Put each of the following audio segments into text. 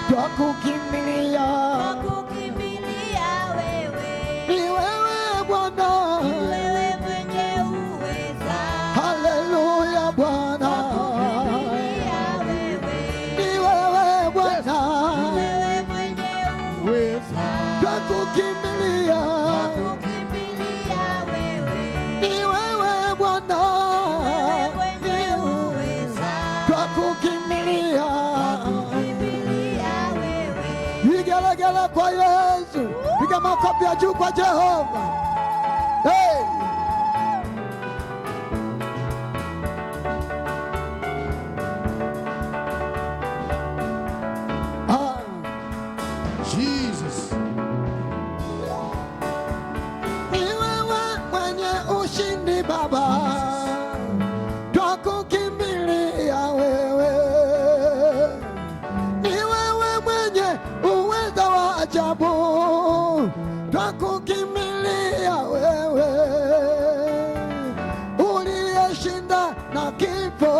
Twakukimbilia, Twakukimbilia wewe. Ni wewe Bwana. Ni wewe mwenye uweza. Haleluya Bwana. Twakukimbilia wewe. Ni wewe Bwana. Ni wewe mwenye uweza. Twakukimbilia, Twakukimbilia wewe. Ni wewe Bwana. Wewe mwenye uweza. Twakukimbilia. Twakukimbilia wewe. Vigelegele kwa Yesu. Piga makofi ya juu kwa Jehova. Hey. Ah. Jesus. Ni wewe mwenye ushindi Baba, twakukimbilia wewe. Ni wewe mwenye uwezo wa ajabu, twakukimbilia wewe. Uliyeshinda na kifo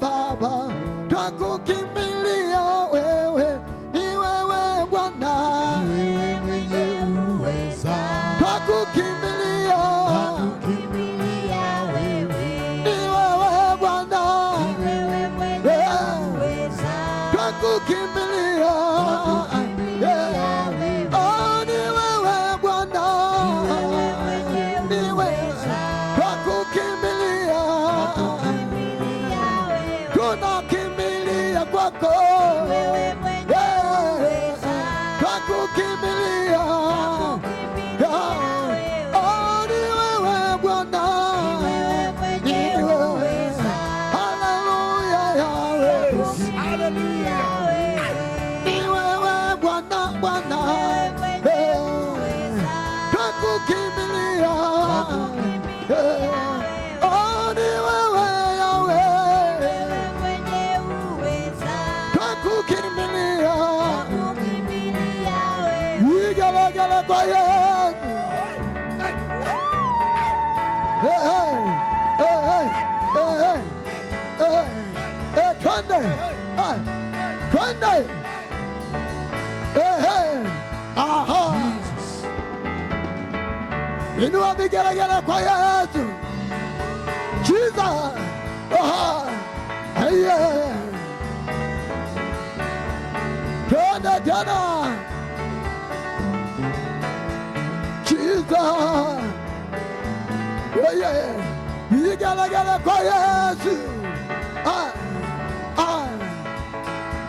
Baba, twakukimbilia wewe. Ni wewe Bwana, Wewe mwenye uweza. Twakukimbilia. Twakukimbilia wewe. Ni wewe Bwana, Wewe mwenye uweza. Twakukimbilia. Twakukimbilia wewe. Oh, ni wewe Bwana, Wewe mwenye ni wewe, uweza. Twakukimbilia, Twakukimbilia wewe. Tunakimbilia kwako, Wewe mwenye uweza. Twakukimbilia. Twakukimbilia wewe. Oh, ni wewe Bwana, Wewe mwenye ni wewe. uweza. Haleluya, Yahweh. Twakukimbilia wewe. Ni wewe Bwana, Bwana, Wewe mwenye uweza. Twakukimbilia. Twakukimbilia wewe. Oh, ni wewe Yahweh, Wewe mwenye uweza. Twakukimbilia. Twakukimbilia wewe. Vigelegele kwa Yesu. Hey, hey, hey, hey, hey, hey, hey, twende. Hey, twende. Hey, hey. Aha. Inua vigelegele kwa Yesu. Jesus. Aha. Hey, yeah. Twende tena. Jesus. Yeah, yeah. Vigelegele kwa Yesu. Ah, ah,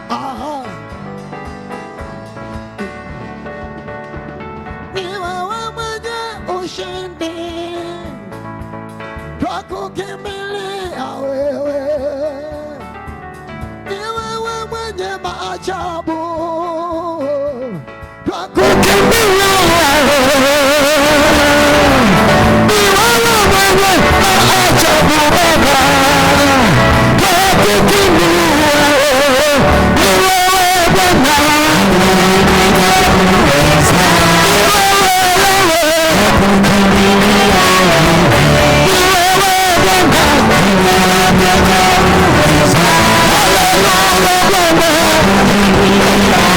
aha. Ni wewe mwenye ushindi, twakukimbilia wewe. Ni wewe mwenye maajabu, twakukimbilia wewe. Ni wewe mwenye maajabu Baba, twakukimbilia wewe. Ni wewe Bwana, ni wewe, ni wewe Bwana. Haleluya Bwana.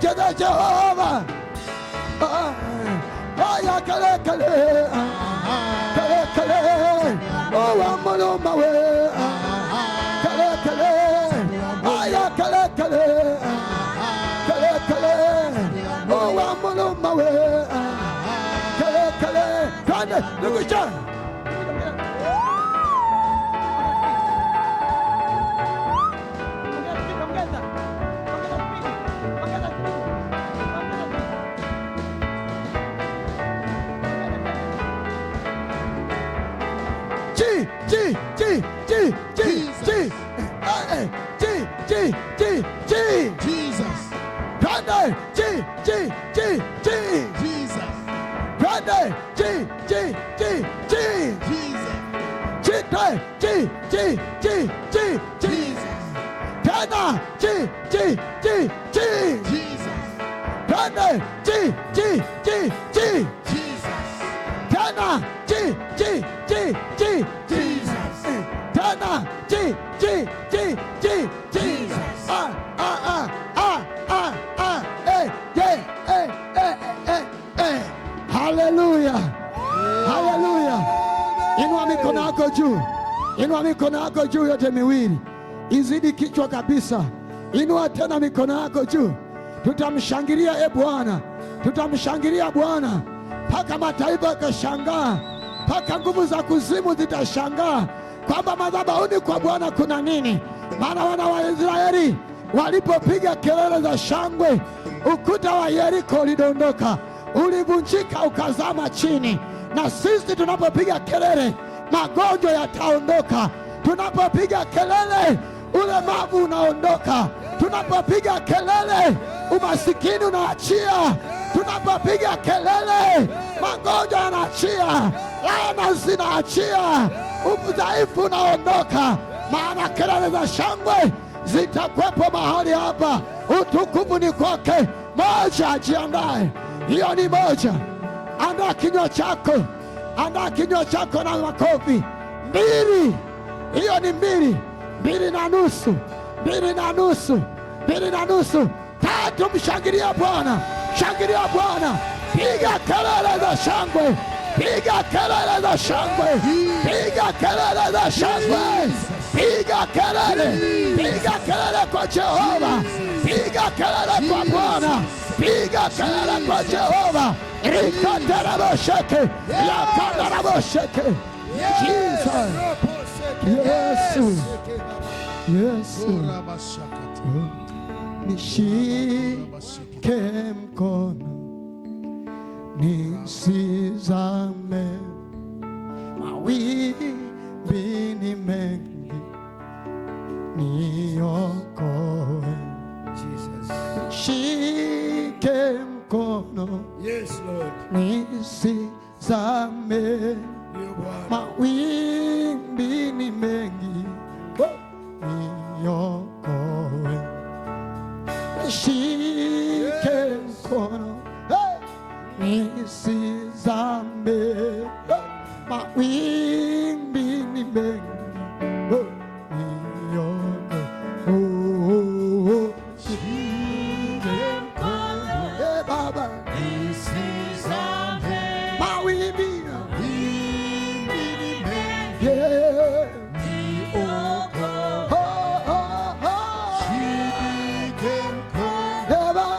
Cheza Jehova. Aya kale kale. Kale kale. Oh wa we. Kale kale. Aya kale kale. Kale kale. Oh wa we. Kale kale. Twende ndugu. G G G G G G G G G G. Jesus. Twende G G G G. Jesus. Twende G G G G. Jesus. G G G G G G. Jesus. Tena G G G G. Jesus. Twende G G G G. Jesus. Tena G G G G. Jesus. Tena G G G G G. Jesus. A A A A A A E J E E E E. Haleluya. Haleluya. Inua mikono yako juu. Inua mikono yako juu yote miwili. Izidi kichwa kabisa. Inua tena mikono yako juu. Tutamshangilia e Bwana. Tutamshangilia Bwana mpaka mataifa yakashangaa, mpaka nguvu za kuzimu zitashangaa kwamba madhabahuni kwa Bwana kuna nini. Maana wana wa Israeli walipopiga kelele za shangwe, ukuta wa Yeriko ulidondoka, ulivunjika ukazama chini. Na sisi tunapopiga kelele, magonjwa yataondoka. Tunapopiga kelele, ulemavu unaondoka. Tunapopiga kelele, umasikini unaachia. Tunapopiga kelele, magonjwa yanaachia, laana zinaachia, udhaifu unaondoka. Maana kelele za shangwe zitakuwepo mahali hapa. Utukufu ni kwake. Moja, jiandae. Hiyo ni moja. Andaa kinywa chako, andaa kinywa chako na makofi. Mbili, hiyo ni mbili, 2.5, 2.5, 2.5. Tatu, mshangilia Bwana, shangilia Bwana, piga kelele za shangwe, piga kelele za shangwe, piga kelele za shangwe, piga kelele, piga kelele kwa Jehova, piga kelele kwa Bwana, piga kelele kwa Jehova. Rikatarabasheke, yakandarabasheke. Jesus. Yesu. Yesu. Nishike mkono nisizame, mawimbi ni mengi, niokoe. Jesus. Nishike mkono Yes, Lord. nisizame, Ndio Bwana. mawimbi ni mengi, niokoe. Nishike mkono, hey! Nisizame, hey! Mawimbi ni mengi, oh, niokoe. Oh, oh, oh. Hey, Baba, mawimbi, yeah. Oh, oh, oh. Hey, Baba,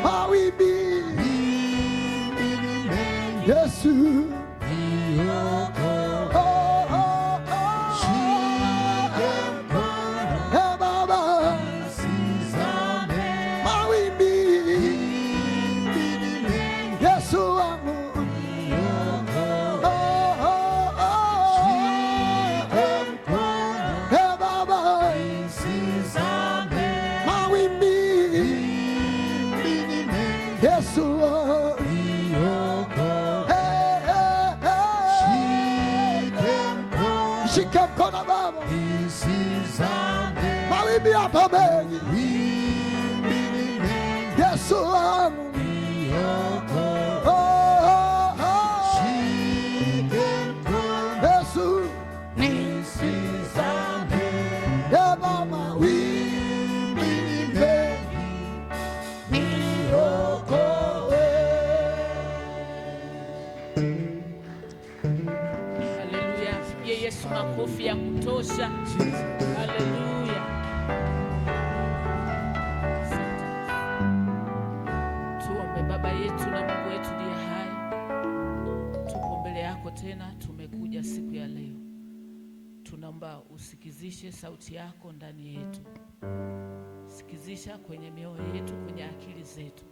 mawimbi, Yesu. Oh, oh, oh. Hey, Baba, mawimbi, Yesu wangu. Oh, oh, oh. Hey, Baba, mawimbi, Yesu. Hey, hey, hey. Shika mkono Baba, mawimbi hapa mengi, Yesu wangu. Oh, oh, oh. Yesu, Baba, mawimbi. Tunaomba usikizishe sauti yako ndani yetu, sikizisha kwenye mioyo yetu, kwenye akili zetu,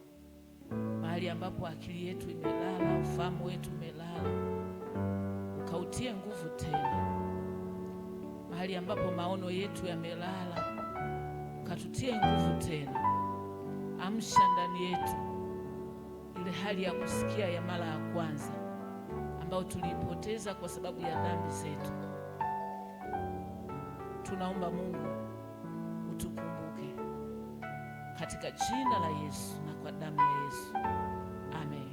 mahali ambapo akili yetu imelala, ufahamu wetu umelala, ukautie nguvu tena. Mahali ambapo maono yetu yamelala, ukatutie nguvu tena. Amsha ndani yetu ile hali ya kusikia ya mara ya kwanza ambayo tuliipoteza kwa sababu ya dhambi zetu. Tunaomba Mungu utukumbuke katika jina la Yesu na kwa damu ya Yesu. Amen.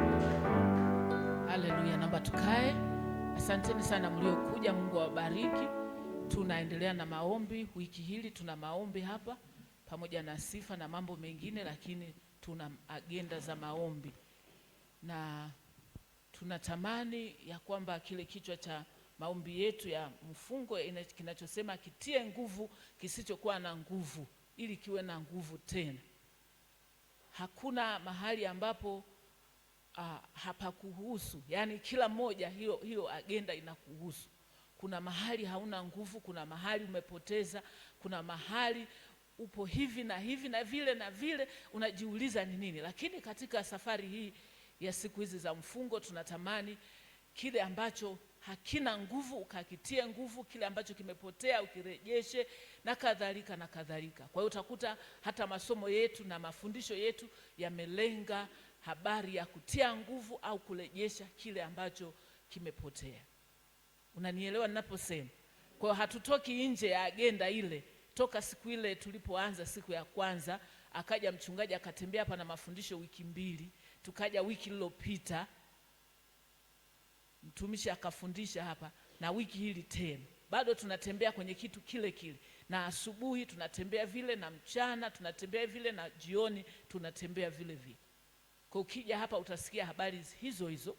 Amen. Haleluya, naomba tukae. Asanteni sana mliokuja, Mungu awabariki. Tunaendelea na maombi wiki hili, tuna maombi hapa pamoja na sifa na mambo mengine, lakini tuna agenda za maombi na tunatamani ya kwamba kile kichwa cha maombi yetu ya mfungo kinachosema kitie nguvu kisichokuwa na nguvu, ili kiwe na nguvu tena. Hakuna mahali ambapo hapakuhusu, yaani kila mmoja hiyo agenda inakuhusu. Kuna mahali hauna nguvu, kuna mahali umepoteza, kuna mahali upo hivi na hivi na vile na vile, unajiuliza ni nini. Lakini katika safari hii ya siku hizi za mfungo tunatamani kile ambacho hakina nguvu ukakitie nguvu, kile ambacho kimepotea ukirejeshe na kadhalika na kadhalika. Kwa hiyo utakuta hata masomo yetu na mafundisho yetu yamelenga habari ya kutia nguvu au kurejesha kile ambacho kimepotea. Unanielewa ninaposema? Kwa hiyo hatutoki nje ya agenda ile. Toka siku ile tulipoanza siku ya kwanza, akaja mchungaji akatembea hapa na mafundisho wiki mbili, tukaja wiki iliyopita mtumishi akafundisha hapa, na wiki hili tena bado tunatembea kwenye kitu kile kile, na asubuhi tunatembea vile, na mchana tunatembea vile, na jioni tunatembea vile vile. Kwa ukija hapa utasikia habari hizo hizo.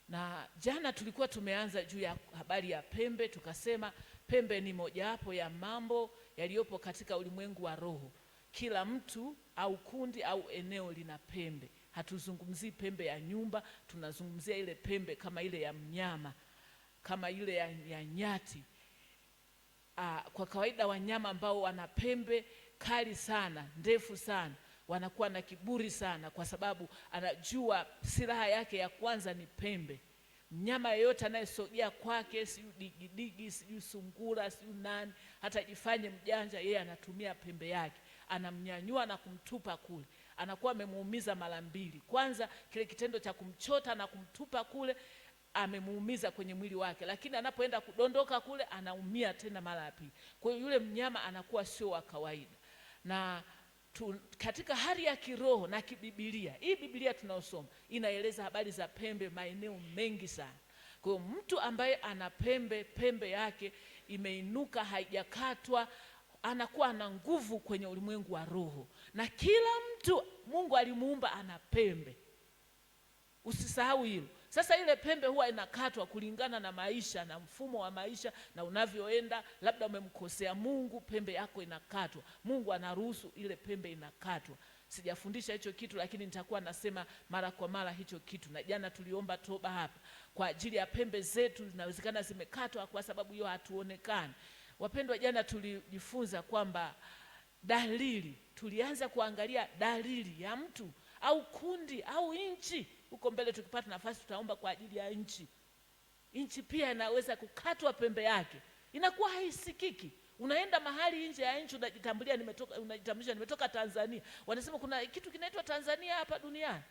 Na jana tulikuwa tumeanza juu ya habari ya pembe, tukasema pembe ni mojawapo ya mambo yaliyopo katika ulimwengu wa roho. Kila mtu au kundi au eneo lina pembe. Hatuzungumzii pembe ya nyumba, tunazungumzia ile pembe kama ile ya mnyama, kama ile ya nyati. Kwa kawaida wanyama ambao wana pembe kali sana, ndefu sana, wanakuwa na kiburi sana, kwa sababu anajua silaha yake ya kwanza ni pembe. Mnyama yeyote anayesogea kwake, sijui digidigi, sijui sungura, sijui nani, hata jifanye mjanja, yeye anatumia pembe yake, anamnyanyua na kumtupa kule. Anakuwa amemuumiza mara mbili. Kwanza kile kitendo cha kumchota na kumtupa kule, amemuumiza kwenye mwili wake, lakini anapoenda kudondoka kule anaumia tena mara ya pili. Kwa hiyo yule mnyama anakuwa sio wa kawaida. Na katika hali ya kiroho na kibibilia, hii Biblia tunayosoma inaeleza habari za pembe maeneo mengi sana. Kwa hiyo mtu ambaye ana pembe, pembe yake imeinuka haijakatwa, anakuwa ana nguvu kwenye ulimwengu wa roho. Na kila mtu Mungu alimuumba ana pembe. Usisahau hilo. Sasa ile pembe huwa inakatwa kulingana na maisha na mfumo wa maisha na unavyoenda. Labda umemkosea Mungu, pembe yako inakatwa. Mungu anaruhusu ile pembe inakatwa. Sijafundisha hicho kitu, lakini nitakuwa nasema mara kwa mara hicho kitu. Na jana tuliomba toba hapa kwa ajili ya pembe zetu, zinawezekana zimekatwa kwa sababu hiyo hatuonekani. Wapendwa, jana tulijifunza kwamba dalili, tulianza kuangalia dalili ya mtu au kundi au nchi. Huko mbele tukipata nafasi tutaomba kwa ajili ya nchi. Nchi pia inaweza kukatwa pembe yake, inakuwa haisikiki. Unaenda mahali nje ya nchi unajitambulia, nimetoka, unajitambulisha nimetoka Tanzania, wanasema kuna kitu kinaitwa Tanzania hapa duniani.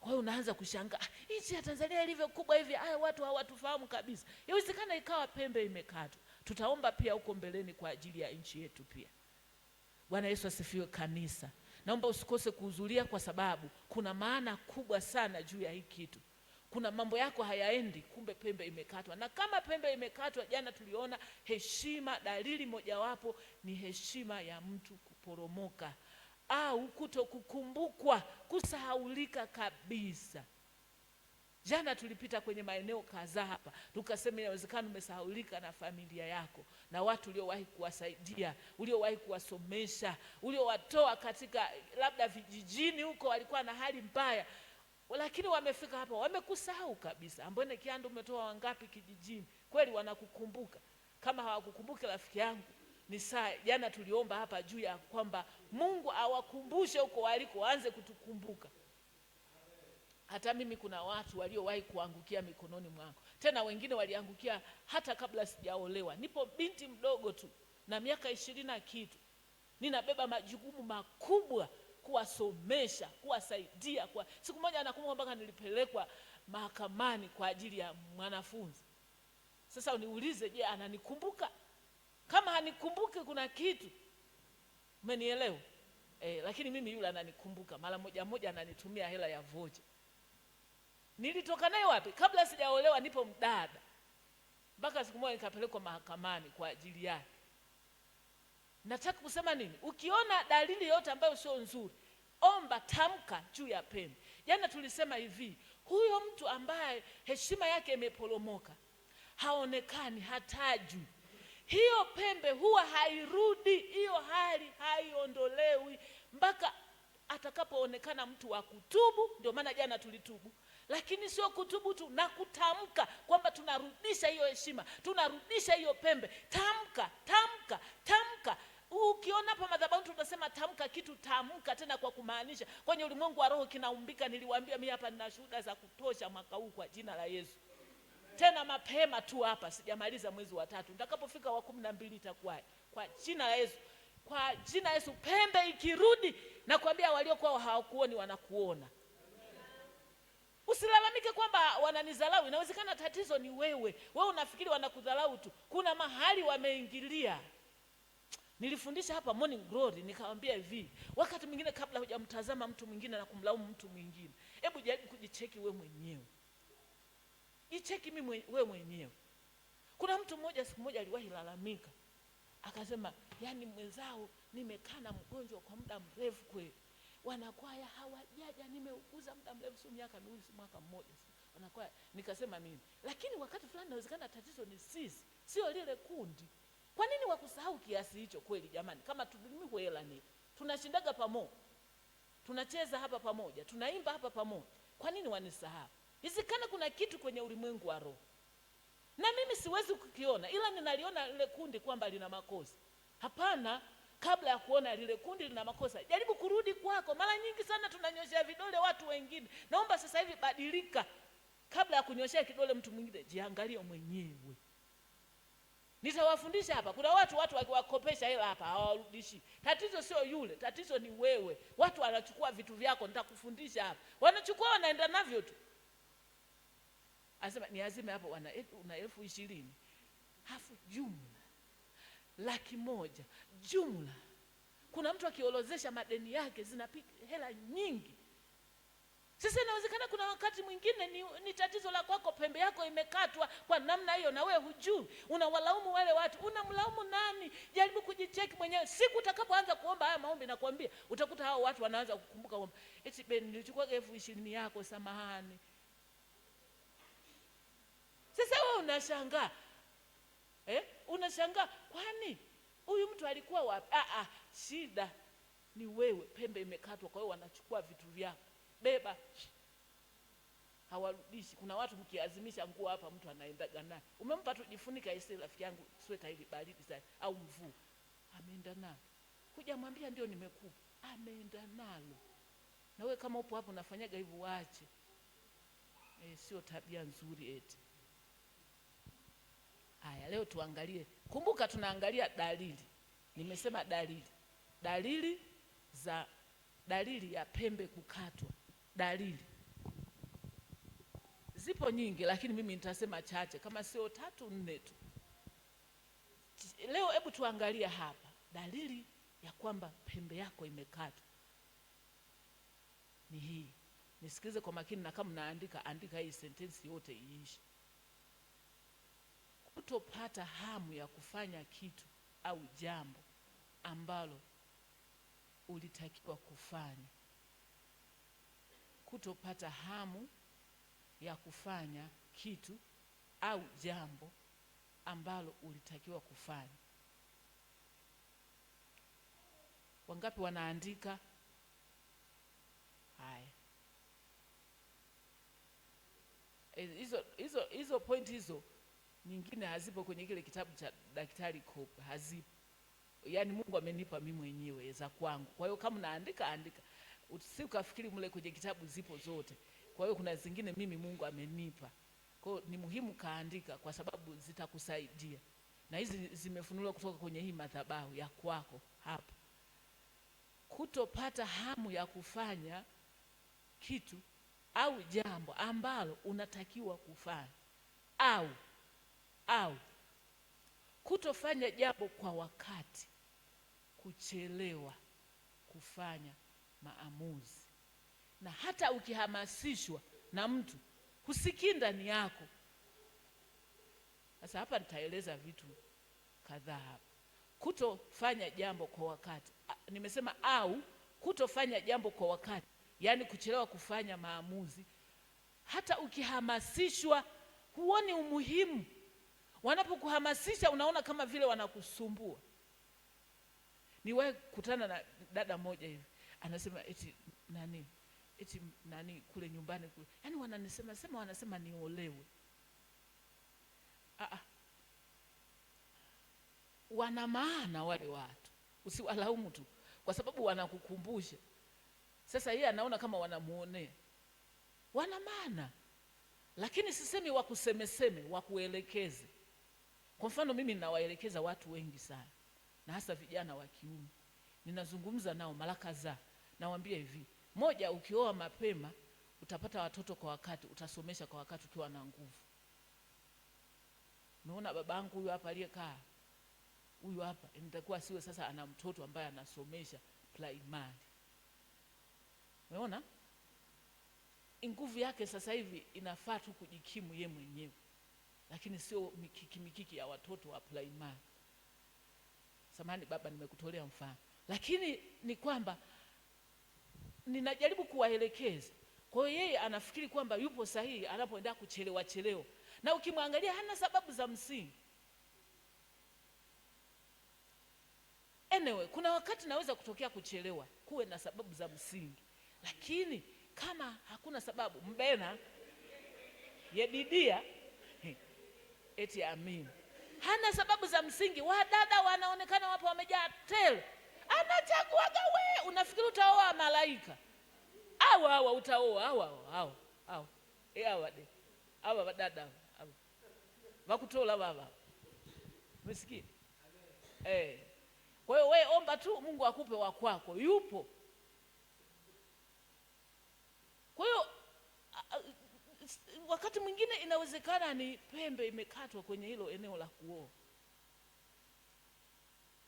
Kwa hiyo unaanza kushangaa, nchi ya Tanzania ilivyo kubwa hivi, haya watu hawatufahamu kabisa. Inawezekana ikawa pembe imekatwa. Tutaomba pia huko mbeleni kwa ajili ya nchi yetu pia. Bwana Yesu asifiwe kanisa. Naomba usikose kuhudhuria kwa sababu kuna maana kubwa sana juu ya hii kitu. Kuna mambo yako hayaendi, kumbe pembe imekatwa. Na kama pembe imekatwa, jana tuliona heshima, dalili mojawapo ni heshima ya mtu kuporomoka au kutokukumbukwa, kusahaulika kabisa. Jana tulipita kwenye maeneo kadhaa hapa, tukasema inawezekana umesahaulika na familia yako na watu uliowahi kuwasaidia, uliowahi kuwasomesha, uliowatoa katika labda vijijini huko walikuwa na hali mbaya. Lakini wamefika hapa wamekusahau kabisa. Ambone Kiando umetoa wangapi kijijini? Kweli wanakukumbuka? Kama hawakukumbuki rafiki yangu, ni saa jana tuliomba hapa juu ya kwamba Mungu awakumbushe huko waliko, waanze kutukumbuka. Hata mimi kuna watu waliowahi kuangukia mikononi mwangu. Tena wengine waliangukia hata kabla sijaolewa. Nipo binti mdogo tu na miaka 20 na kitu. Ninabeba majukumu makubwa, kuwasomesha, kuwasaidia. Siku moja nakumbuka mpaka nilipelekwa mahakamani kwa ajili ya mwanafunzi. Sasa uniulize, je, ananikumbuka? Kama hanikumbuki kuna kitu. Umenielewa? Lakini mimi yule ananikumbuka. Mara moja moja ananitumia hela ya vocha. Nilitoka naye wapi? Kabla sijaolewa nipo mdada. Mpaka siku moja nikapelekwa mahakamani kwa ajili yake. Nataka kusema nini? Ukiona dalili yote ambayo sio nzuri, omba, tamka juu ya pembe. Jana tulisema hivi, huyo mtu ambaye heshima yake imeporomoka, haonekani, hatajwi, hiyo pembe huwa hairudi, hiyo hali haiondolewi mpaka atakapoonekana mtu wa kutubu. Ndio maana jana tulitubu. Lakini sio kutubu tu, na kutamka kwamba tunarudisha hiyo heshima, tunarudisha hiyo pembe. Tamka, tamka, tamka. Ukiona hapa madhabahu tunasema tamka kitu, tamka tena kwa kumaanisha. Kwenye ulimwengu wa roho kinaumbika. Niliwaambia mimi hapa nina shuhuda za kutosha mwaka huu kwa jina la Yesu. Tena mapema tu hapa, sijamaliza mwezi wa 3. Nitakapofika wa 12 itakuwa kwa jina la Yesu. Kwa jina la Yesu, pembe ikirudi, nakwambia waliokuwa hawakuoni wanakuona. Usilalamike kwamba wananidharau. Inawezekana tatizo ni wewe. Wewe unafikiri wanakudharau tu. Kuna mahali wameingilia. Nilifundisha hapa Morning Glory, nikamwambia hivi, wakati mwingine kabla hujamtazama mtu mwingine na kumlaumu mtu mwingine, hebu jaribu kujicheki wewe mwenyewe. Jicheki mimi wewe mwenyewe. Kuna mtu mmoja siku moja aliwahi lalamika. Akasema, yani mwenzao nimekaa na mgonjwa kwa muda mrefu kweli. Wanakwaya hawajaja, nimeuguza muda mrefu, sio miaka miwili, sio mwaka mmoja. Wanakwaya, nikasema mimi, lakini wakati fulani inawezekana tatizo ni sisi, sio lile kundi. Kwa nini wakusahau kiasi hicho kweli jamani? Kama tulimiwela ni tunashindaga pamoja, tunacheza hapa pamoja, tunaimba hapa pamoja. Kwa nini wanisahau? Isikana kuna kitu kwenye ulimwengu wa roho. Na mimi siwezi kukiona, ila ninaliona lile kundi kwamba lina makosa. Hapana, kabla ya kuona lile kundi lina makosa, jaribu kurudi kwako. Mara nyingi sana tunanyoshea vidole watu wengine. Naomba sasa hivi badilika. Kabla ya kunyoshea kidole mtu mwingine, jiangalie mwenyewe. Nitawafundisha hapa. Kuna watu wakiwakopesha hela hapa hawarudishi. Tatizo sio yule, tatizo ni wewe. Watu wanachukua vitu vyako, nitakufundisha hapa. Wanachukua wanaenda navyo tu. Anasema niazime hapo, una 20,000. Hafu jumla 100,000 jumla. Kuna mtu akiorozesha madeni yake zinapiga hela nyingi. Sasa inawezekana kuna wakati mwingine ni tatizo la kwako, pembe yako imekatwa kwa namna hiyo na wewe hujui. Unawalaumu wale watu, unamlaumu nani? Jaribu kujicheki mwenyewe. Siku utakapoanza kuomba haya maombi, nakwambia utakuta hao watu wanaanza kukumbuka kwamba eti Ben nilichukua 20,000 yako, samahani. Sasa wewe unashangaa. Unashangaa kwani huyu mtu alikuwa wapi? Shida ni wewe, pembe imekatwa, kwa hiyo wanachukua vitu vyako. Beba. Hawarudishi. Kuna watu mkiazimisha nguo hapa mtu anaendaga naye. Umempa tu jifunika isi rafiki yangu sweta hili baridi sana au mvua. Ameenda nalo. Hujamwambia ndio nimekupa. Ameenda nalo. Na wewe kama upo hapo unafanyaga hivyo, waache. Sio tabia nzuri eti. Haya, leo tuangalie. Kumbuka tunaangalia dalili. Nimesema dalili. Dalili ya pembe kukatwa. Dalili zipo nyingi, lakini mimi nitasema chache, kama sio 3 4 tu. Leo hebu tuangalie hapa dalili ya kwamba pembe yako imekatwa ni hii. Nisikize kwa makini, na kama mnaandika, andika hii sentensi yote iishe. Kutopata hamu ya kufanya kitu au jambo ambalo ulitakiwa kufanya. Kutopata hamu ya kufanya kitu au jambo ambalo ulitakiwa kufanya. Wangapi wanaandika? Haya. Hizo point hizo nyingine hazipo kwenye kile kitabu cha Daktari Kopa, hazipo. Yaani Mungu amenipa mimi mwenyewe za kwangu. Kwa hiyo kama naandika andika, usikafikiri mle kwenye kitabu zipo zote. Kwa hiyo kuna zingine mimi Mungu amenipa. Kwa hiyo ni muhimu kaandika kwa sababu zitakusaidia. Na hizi zimefunuliwa kutoka kwenye hii madhabahu ya kwako hapa. Kutopata hamu ya kufanya kitu au jambo ambalo unatakiwa kufanya, au kutofanya jambo kwa wakati, kuchelewa kufanya maamuzi. Na hata ukihamasishwa na mtu husikii ndani yako. Sasa hapa nitaeleza vitu kadhaa hapa. Kutofanya jambo kwa wakati, nimesema au kutofanya jambo kwa wakati, yaani kuchelewa kufanya maamuzi. Hata ukihamasishwa huoni umuhimu. Wanapokuhamasisha unaona kama vile wanakusumbua. Niwahi kukutana na dada mmoja hivi, anasema eti nani kule nyumbani kule, yaani wananisema sema, wanasema niolewe. Wana maana wale watu, usiwalaumu tu kwa sababu wanakukumbusha. Sasa yeye anaona kama wanamuonea. Wana maana, lakini sisemi wakusemeseme, wakuelekeze. Kwa mfano mimi ninawaelekeza watu wengi sana, na hasa vijana wa kiume. Ninazungumza nao mara kadhaa, nawaambia hivi: moja, ukioa mapema utapata watoto kwa wakati, utasomesha kwa wakati ukiwa na nguvu. Umeona babangu huyu hapa aliyekaa, huyu hapa nitakuwa siwe sasa ana mtoto ambaye anasomesha primary. Umeona? Nguvu yake sasa hivi inafaa tu kujikimu ye mwenyewe, lakini sio mikiki mikiki ya watoto wa primary. Samahani baba, nimekutolea mfano, lakini ni kwamba ninajaribu kuwaelekeza. Kwa hiyo yeye anafikiri kwamba yupo sahihi anapoenda kuchelewa chelewa, na ukimwangalia hana sababu za msingi. Anyway, kuna wakati naweza kutokea kuchelewa, kuwe na sababu za msingi, lakini kama hakuna sababu, mbena Yedidia eti amin, hana sababu za msingi. Wadada wanaonekana wapo wamejaa tele, anachaguaga we, unafikiri utaoa malaika? Hawa hawa utaoa, hawa hawa hawa hawa de hawa wadada hawa wakutola baba, umesikia? Kwa hiyo we omba tu Mungu akupe wa kwako, yupo. Kwa hiyo wakati mwingine inawezekana ni pembe imekatwa kwenye hilo eneo la kuoa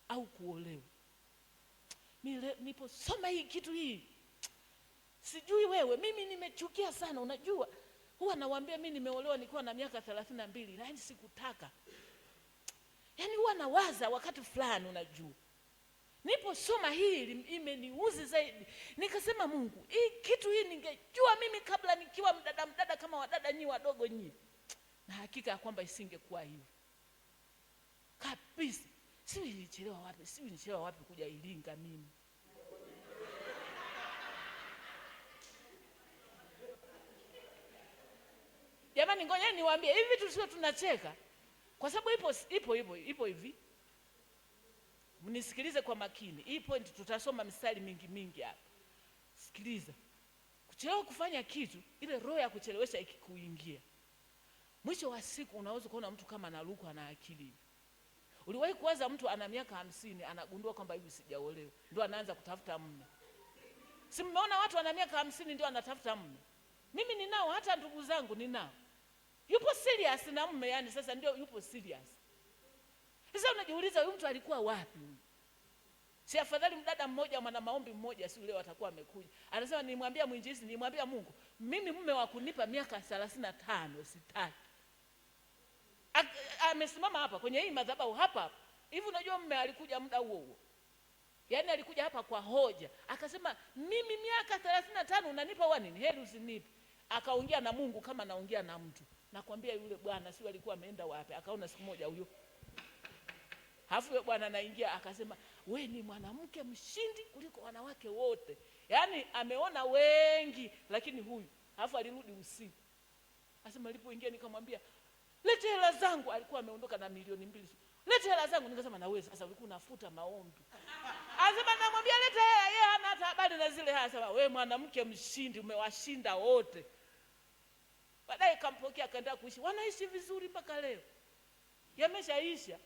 au kuolewa. Mimi niposoma hii kitu hii, sijui wewe, mimi nimechukia sana. Unajua huwa nawaambia mimi nimeolewa nikiwa na miaka 32, lakini sikutaka. Yaani huwa nawaza wakati fulani, unajua niposoma hii imeniuzi zaidi. Nikasema Mungu, hii kitu hii ningejua mimi kabla nikiwa mdada kama wadada nyi wadogo nyi, na hakika ya kwamba isingekuwa hivyo kabisa. Sijui nilichelewa wapi, sijui nilichelewa wapi kuja Iringa mimi. Jamani, ngoja niwaambie hivi, tusiwe tunacheka kwa sababu ipo hivi. Mnisikilize kwa makini. Hii point tutasoma mistari mingi mingi hapa. Sikiliza. Kuchelewa kufanya kitu, ile roho ya kuchelewesha ikikuingia, mwisho wa siku unaweza kuona mtu kama analukwa na akili hivi. Uliwahi kuwaza mtu ana miaka 50 anagundua kwamba hivi sijaolewa, ndio anaanza kutafuta mume? Si mmeona watu wana miaka 50 ndio anatafuta mume? Mimi ninao, hata ndugu zangu ninao. Yupo serious na mume, yani sasa ndio yupo serious. Sasa unajiuliza huyu mtu alikuwa wapi huyu? Si afadhali mdada mmoja mwana maombi mmoja, si leo atakuwa amekuja. Anasema nilimwambia mwinjilisti, nilimwambia Mungu, mimi mume wa kunipa miaka 35 sitaki. Amesimama hapa kwenye hii madhabahu hapa hapa. Hivi unajua mume alikuja muda huo huo. Yaani alikuja hapa kwa hoja. Akasema mimi miaka 35 unanipa wa nini? Heri usinipe. Akaongea na Mungu kama naongea na mtu. Nakwambia yule bwana si alikuwa ameenda wapi? Akaona siku moja huyo. Halafu yule bwana anaingia akasema we ni mwanamke mshindi kuliko wanawake wote. Yaani ameona wengi lakini huyu. Halafu alirudi usiku. Asema nilipoingia nikamwambia lete hela zangu. Alikuwa ameondoka na 2,000,000. Lete hela zangu. Nikasema na wewe sasa ulikuwa unafuta maombi. Asema namwambia lete hela, yeye hana hata habari na zile hela. Asema wewe mwanamke mshindi, umewashinda wote. Baadaye kampokea akaenda kuishi. Wanaishi vizuri mpaka leo. Yameshaisha.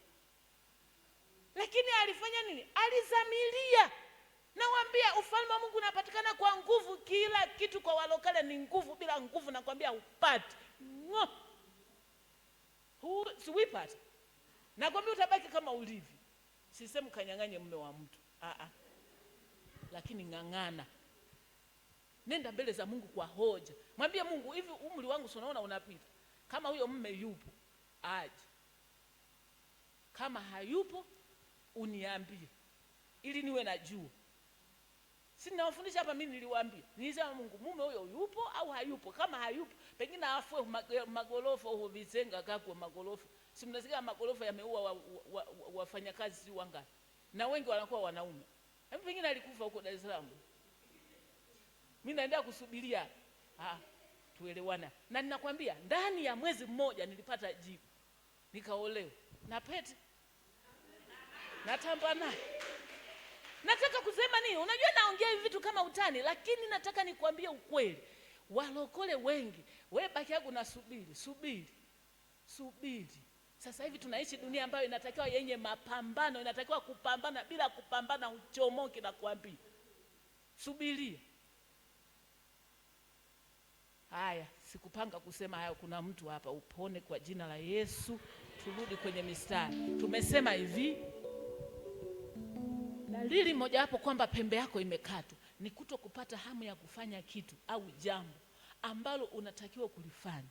Lakini alifanya nini? Alizamilia. Nawaambia ufalme wa Mungu unapatikana kwa nguvu. Kila kitu kwa walokale ni nguvu. Bila nguvu nakwambia hupati. Siwipati. Nakwambia utabaki kama ulivyo. Sisemi kanyang'anye mume wa mtu. Lakini ng'ang'ana. Nenda mbele za Mungu kwa hoja. Mwambie Mungu, hivi umri wangu si unaona unapita. Kama huyo mume yupo, aje. Kama hayupo, uniambie. Ili niwe najua. Si ninawafundisha hapa, mimi niliwaambia. Nilisema Mungu, mume huyo yupo au hayupo? Kama hayupo, pengine afue magorofa huko Vizenga kakwe magorofa. Si mnasikia magorofa yameua wafanyakazi si wangapi? Na wengi wanakuwa wanaume. Hebu pengine alikufa huko Dar es Salaam. Mimi naendelea kusubiria. Tuelewana. Na ninakwambia ndani ya mwezi mmoja nilipata jibu. Nikaolewa. Na pete. Natamba naye. Nataka kusema nini? Unajua naongea hivi vitu kama utani, lakini nataka nikwambie ukweli. Walokole wengi, wewe baki yako unasubiri, subiri. Subiri. Sasa hivi tunaishi dunia ambayo inatakiwa yenye mapambano, inatakiwa kupambana. Bila kupambana uchomoke, nakwambia. Subiria. Haya, sikupanga kusema hayo. Kuna mtu hapa, upone kwa jina la Yesu. Turudi kwenye mistari. Tumesema hivi, dalili moja hapo kwamba pembe yako imekatwa ni kuto kupata hamu ya kufanya kitu au jambo ambalo unatakiwa kulifanya.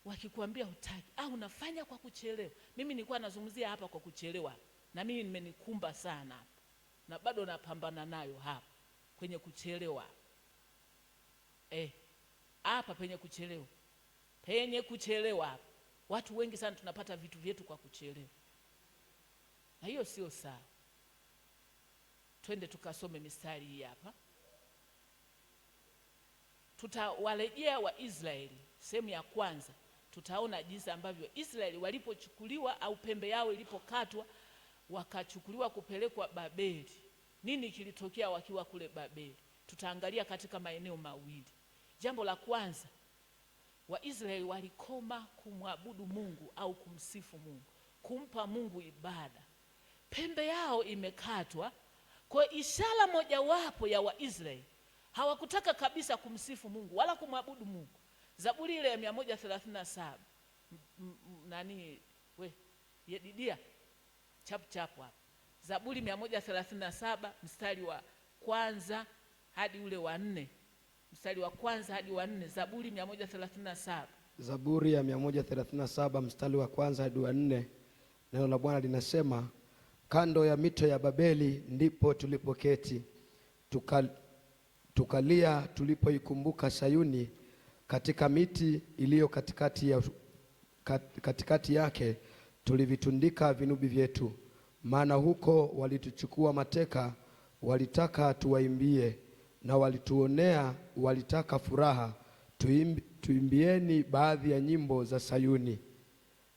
Wakikwambia hutaki au unafanya kwa kuchelewa. Mimi nilikuwa nazungumzia hapa kwa kuchelewa, na mimi nimenikumba sana hapa na bado napambana nayo hapa kwenye kuchelewa. Hapa penye kuchelewa. Penye kuchelewa hapa. Watu wengi sana tunapata vitu vyetu kwa kuchelewa. Na hiyo sio sawa. Twende tukasome mistari hii hapa. Tutawarejea wa Israeli sehemu ya kwanza. Tutaona jinsi ambavyo Israeli walipochukuliwa au pembe yao ilipokatwa, wakachukuliwa kupelekwa Babeli. Nini kilitokea wakiwa kule Babeli? Tutaangalia katika maeneo mawili. Jambo la kwanza, Waisraeli walikoma kumwabudu Mungu au kumsifu Mungu, kumpa Mungu ibada. Pembe yao imekatwa. Kwa ishara mojawapo ya Waisraeli, hawakutaka kabisa kumsifu Mungu wala kumwabudu Mungu. Zaburi ile ya 137, nani we Yedidia chapu chapu hapa. Zaburi 137 mstari wa kwanza hadi ule wa 4. Mstari wa kwanza hadi wa 4, Zaburi 137. Zaburi ya 137 mstari wa kwanza hadi wa 4. Neno la Bwana linasema, kando ya mito ya Babeli ndipo tulipoketi, tukalia tulipoikumbuka Sayuni, katika miti iliyo katikati yake tulivitundika vinubi vyetu. Maana huko walituchukua mateka, walitaka tuwaimbie, na walituonea, walitaka furaha. Tuimbieni baadhi ya nyimbo za Sayuni.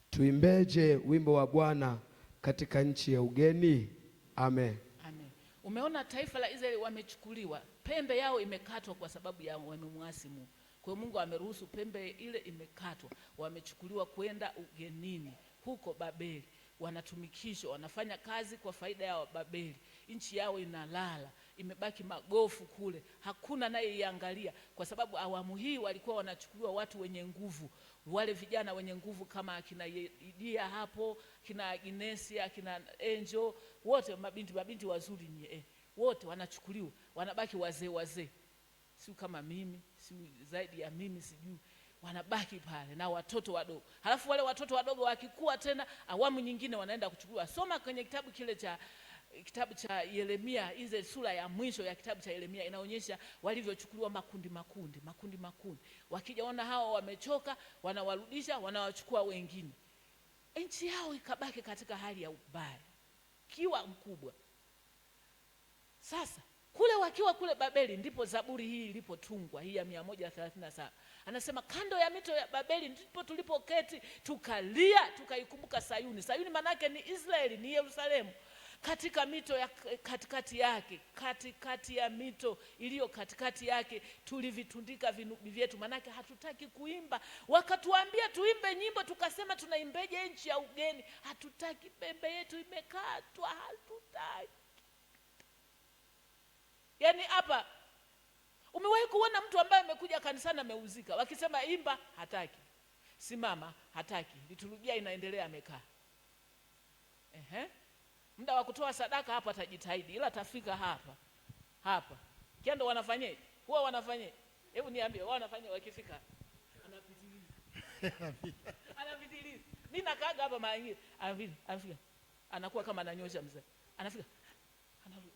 Tuimbeje wimbo wa Bwana katika nchi ya ugeni? Amen. Amen. Umeona taifa la Israeli wamechukuliwa, pembe yao imekatwa kwa sababu ya wamemwasi Mungu. Kwa hiyo Mungu ameruhusu pembe ile imekatwa, wamechukuliwa kwenda ugenini huko Babeli. Wanatumikishwa, wanafanya kazi kwa faida ya Babeli. Nchi yao inalala, imebaki magofu kule, hakuna anayeiangalia, kwa sababu awamu hii walikuwa wanachukuliwa watu wenye nguvu, wale vijana wenye nguvu kama akina Idia hapo, kina Agnesia, akina Angel, wote mabinti wazuri nye, wote wanachukuliwa, wanabaki wazee wazee. Si kama mimi, si zaidi ya mimi, sijui. Wanabaki pale na watoto wadogo. Halafu wale watoto wadogo wakikua tena awamu nyingine wanaenda kuchukuliwa. Soma kwenye kitabu kile cha kitabu cha Yeremia, ile sura ya mwisho ya kitabu cha Yeremia inaonyesha walivyochukuliwa makundi makundi, makundi makundi. Wakijaona hao wamechoka, wanawarudisha, wanawachukua wengine. Nchi yao ikabaki katika hali ya ubaya, kiwa mkubwa. Sasa Kule wakiwa kule Babeli ndipo Zaburi hii ilipotungwa, hii ya 137. Anasema kando ya mito ya Babeli ndipo tulipoketi tukalia, tukaikumbuka Sayuni. Sayuni manake ni Israeli, ni Yerusalemu. Katika mito ya katikati yake, katikati ya mito iliyo katikati yake tulivitundika vinubi vyetu, manake hatutaki kuimba. Wakatuambia tuimbe nyimbo, tukasema tunaimbeje nchi ya ugeni? Hatutaki, pembe yetu imekatwa, hatutaki. Yaani hapa umewahi kuona mtu ambaye amekuja kanisani ameuzika, wakisema imba hataki, simama hataki, liturujia inaendelea amekaa. Ehe. Muda wa kutoa sadaka hapa atajitahidi, ila atafika hapa hapa. Kiando wanafanyeje? Huwa wanafanyeje? Hebu niambie, huwa wanafanya wakifika? Anapitiliza. Anapitiliza. Mimi nakaaga hapa mara nyingi, anafika. Anakuwa kama ananyosha mzee. Anafika. Anarudi.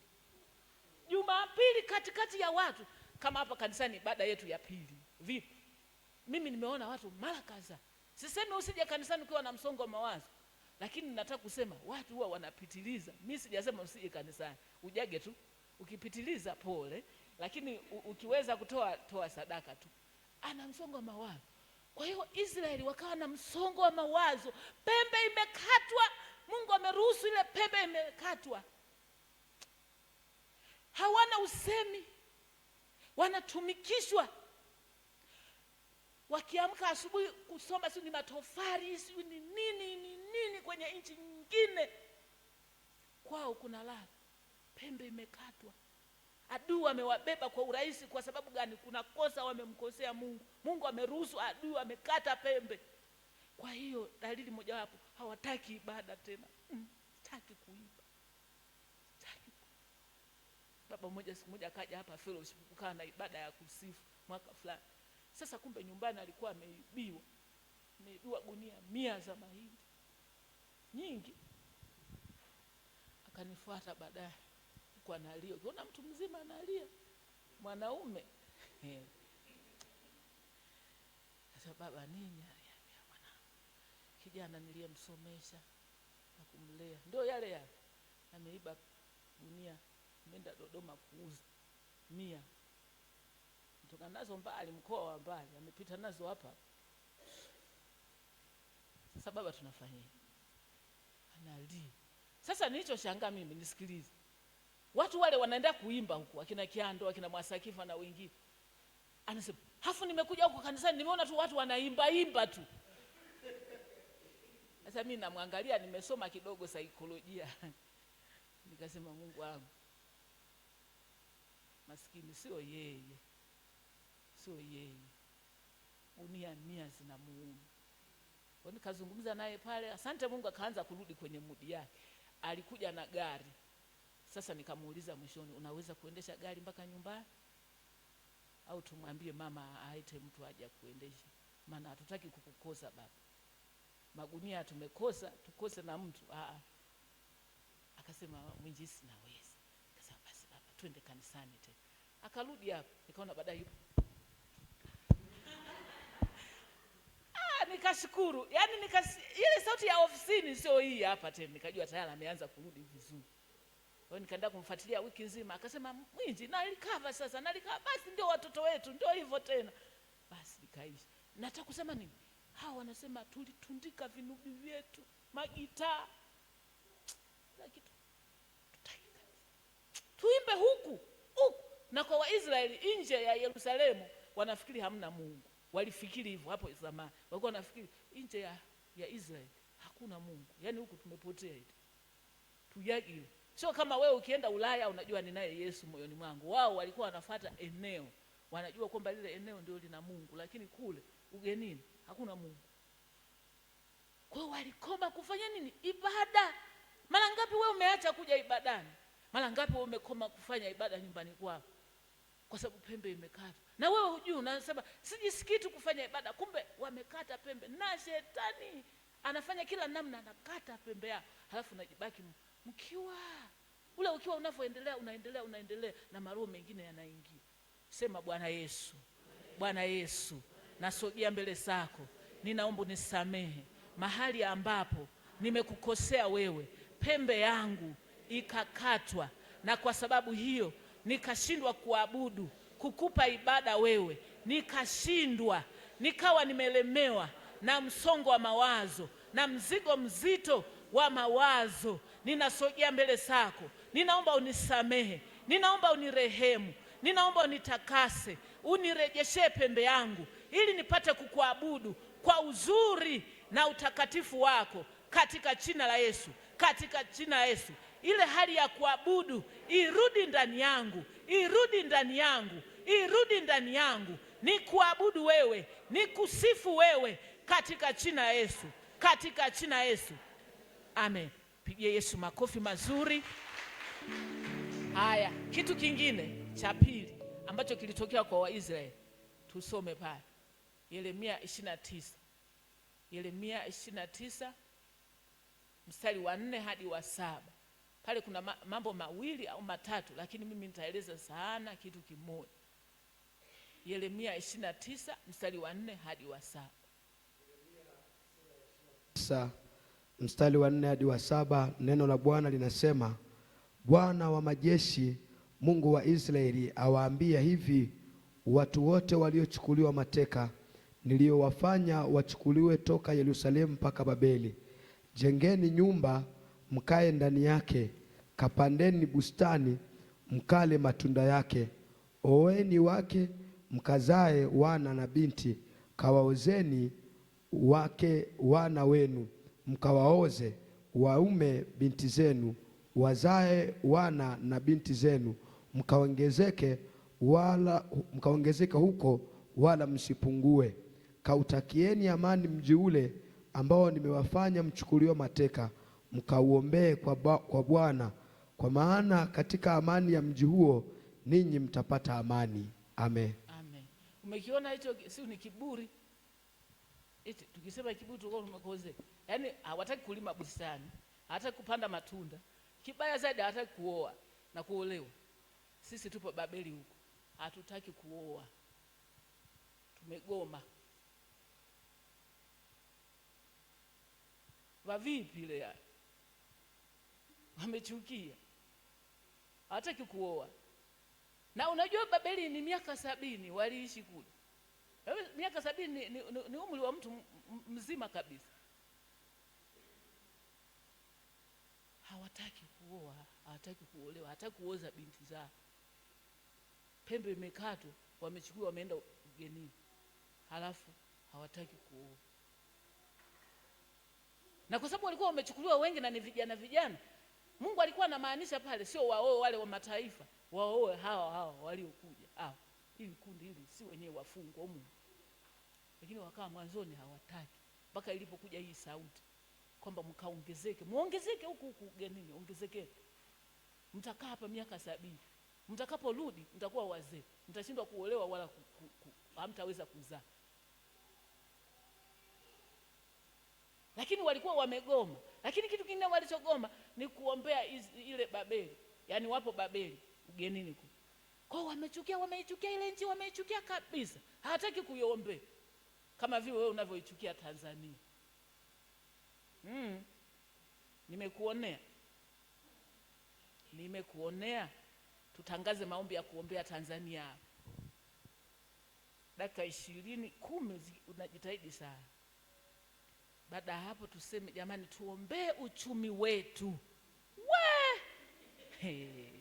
Jumapili katikati ya watu, kama hapa kanisani ibada yetu ya pili. Vipi? Mimi nimeona watu mara kadhaa. Sisemi usije kanisani ukiwa na msongo wa mawazo, lakini nataka kusema watu huwa wanapitiliza. Mimi sijasema usije kanisani, ujage tu. Ukipitiliza pole, lakini ukiweza kutoa, toa sadaka tu. Ana msongo wa mawazo. Kwa hiyo Israeli wakawa na msongo wa mawazo. Pembe imekatwa, Mungu ameruhusu ile pembe imekatwa. Hawana usemi, wanatumikishwa. Wakiamka asubuhi kusoma, si ni matofali, si ni nini, ni nini kwenye nchi nyingine. Kwao kuna lala, pembe imekatwa. Adui amewabeba kwa urahisi. Kwa sababu gani? Kuna kosa wamemkosea Mungu. Mungu ameruhusu adui amekata pembe. Kwa hiyo dalili mojawapo, hawataki ibada tena. Hataki kuimba. Hataki. Baba mmoja siku moja akaja hapa fellowship, kukaa na ibada ya kusifu mwaka fulani. Sasa kumbe nyumbani alikuwa ameibiwa. Ameibiwa gunia 100 za mahindi. Nyingi. Akanifuata baadaye. Kwa analia. Ukiona mtu mzima analia, mwanaume. Sasa baba nini? Aliambia mwanangu, kijana niliyemsomesha na kumlea ndio yale yale, ameiba gunia, ameenda Dodoma kuuza 100. Kutoka nazo mbali, mkoa wa mbali, amepita nazo hapa. Sasa baba tunafanyaje? Analia. Sasa nilichoshangaa mimi, nisikilize. Watu wale wanaenda kuimba huku, akina Kiando, akina Mwasakifa na wengine. Anasema, hafu nimekuja huku kanisani nimeona tu watu wanaimba imba tu. Sasa mimi namwangalia, nimesoma kidogo saikolojia. Nikasema Mungu wangu, maskini sio yeye. Sio yeye. Gunia 100 zinamuuma. Kwa nikazungumza naye pale, asante Mungu akaanza kurudi kwenye mudi yake. Alikuja na gari. Sasa nikamuuliza mwishoni, unaweza kuendesha gari mpaka nyumbani? Au tumwambie mama aite mtu aje kuendesha? Maana hatutaki kukukosa baba. Magunia tumekosa, tukose na mtu. Akasema mwinjisi naweza. Akasema basi baba twende kanisani tena. Akarudi hapo, nikaona baadaye yupo. Nikashukuru. Yaani ile sauti ya ofisini sio hii hapa tena. Nikajua tayari ameanza kurudi vizuri. Kwa hiyo nikaenda kumfuatilia wiki nzima. Akasema mwinji na recover sasa, na recover. Basi ndio watoto wetu, ndio hivyo tena. Basi nikaisha. Nataka kusema nini? Hawa wanasema tulitundika vinubi vyetu, magitaa. Lakini tutaki tuimbe huku huku. Na kwa Waisraeli nje ya Yerusalemu wanafikiri hamna Mungu. Walifikiri hivyo hapo zamani. Walikuwa wanafikiri nje ya Israeli hakuna Mungu. Yaani huku tumepotea hivi. Tuyagi. Sio kama wewe ukienda Ulaya unajua ninaye Yesu moyoni mwangu. Wao walikuwa wanafuata eneo. Wanajua kwamba lile eneo ndio lina Mungu, lakini kule ugenini hakuna Mungu. Kwa hiyo walikoma kufanya nini? Ibada. Mara ngapi wewe umeacha kuja ibadani? Mara ngapi wewe umekoma kufanya ibada nyumbani kwako? Kwa sababu pembe imekatwa. Na wewe hujui, unasema sijisikii tu kufanya ibada, kumbe wamekata pembe. Na shetani anafanya kila namna, anakata pembe yao. Halafu unajibaki mkiwa. Ule ukiwa unavyoendelea, unaendelea, unaendelea na maroho mengine yanaingia. Sema Bwana Yesu, Bwana Yesu, nasogea mbele zako. Ninaomba unisamehe mahali ambapo nimekukosea wewe. Pembe yangu ikakatwa, na kwa sababu hiyo nikashindwa kuabudu, kukupa ibada wewe, nikashindwa, nikawa nimelemewa na msongo wa mawazo na mzigo mzito wa mawazo. Ninasogea mbele zako, ninaomba unisamehe, ninaomba unirehemu, ninaomba unitakase, unirejeshe pembe yangu ili nipate kukuabudu kwa uzuri na utakatifu wako, katika jina la Yesu, katika jina la Yesu. Ile hali ya kuabudu irudi ndani yangu, irudi ndani yangu, irudi ndani yangu, nikuabudu wewe, nikusifu wewe, katika jina la Yesu, katika jina la Yesu. Amen. Pigie Yesu makofi mazuri. Haya, kitu kingine cha pili ambacho kilitokea kwa Waisraeli, tusome pale Yeremia 29. Yeremia 29 mstari wa 4 hadi wa 7. Pale kuna mambo mawili au matatu, lakini mimi nitaeleza sana kitu kimoja. Yeremia 29 mstari wa 4 hadi wa 7. Sasa mstari wa 4 hadi wa 7, neno la Bwana linasema, Bwana wa majeshi Mungu wa Israeli awaambia hivi watu wote waliochukuliwa mateka niliowafanya wachukuliwe toka Yerusalemu mpaka Babeli, jengeni nyumba mkae ndani yake, kapandeni bustani mkale matunda yake, oeni wake mkazae wana na binti, kawaozeni wake wana wenu mkawaoze waume binti zenu, wazae wana na binti zenu, mkaongezeke wala mkaongezeke huko wala msipungue. Kautakieni amani mji ule ambao nimewafanya mchukuliwe mateka, mkauombee kwa Bwana, kwa maana katika amani ya mji huo ninyi mtapata amani. Amen. Amen. Umekiona hicho? Si ni kiburi? Eti tukisema kiburi tulikuwa tumekoze. Yaani hawataki kulima bustani, hawataki kupanda matunda. Kibaya zaidi hawataki kuoa na kuolewa. Sisi tupo Babeli huko, hatutaki kuoa. Tumegoma. Wavipi ile ya? Wamechukia. Hawataki kuoa. Na unajua Babeli ni miaka 70 waliishi kule. Miaka 70 ni umri wa mtu mzima kabisa. Hawataki kuoa, hawataki kuolewa, hawataki kuoza binti zao. Pembe imekatwa, wamechukua wameenda ugenini. Halafu hawataki kuoa. Na kwa sababu walikuwa wamechukuliwa wengi na ni vijana vijana, Mungu alikuwa anamaanisha pale sio waoe wale wa mataifa, waoe hawa hawa waliokuja. Hili kundi hili si wenyewe wafungwa humu. Lakini wakawa mwanzoni hawataki, mpaka ilipokuja hii sauti kwamba mkaongezeke, muongezeke huku huku ugenini, ongezekeni. Mtakaa hapa miaka 70. Mtakaporudi mtakuwa wazee, mtashindwa kuolewa wala hamtaweza kuzaa. Lakini walikuwa wamegoma. Lakini kitu kingine walichogoma ni kuombea ile Babeli. Yaani wapo Babeli ugenini kule. Kwa wamechukia, wameichukia ile nchi, wameichukia kabisa. Hawataki kuiombea. Kama vile wewe unavyoichukia Tanzania. Nimekuonea. Nimekuonea. Tutangaze maombi ya kuombea Tanzania hapa. Dakika 20, 10 unajitahidi sana. Baada ya hapo tuseme jamani tuombee uchumi wetu. We! Hey.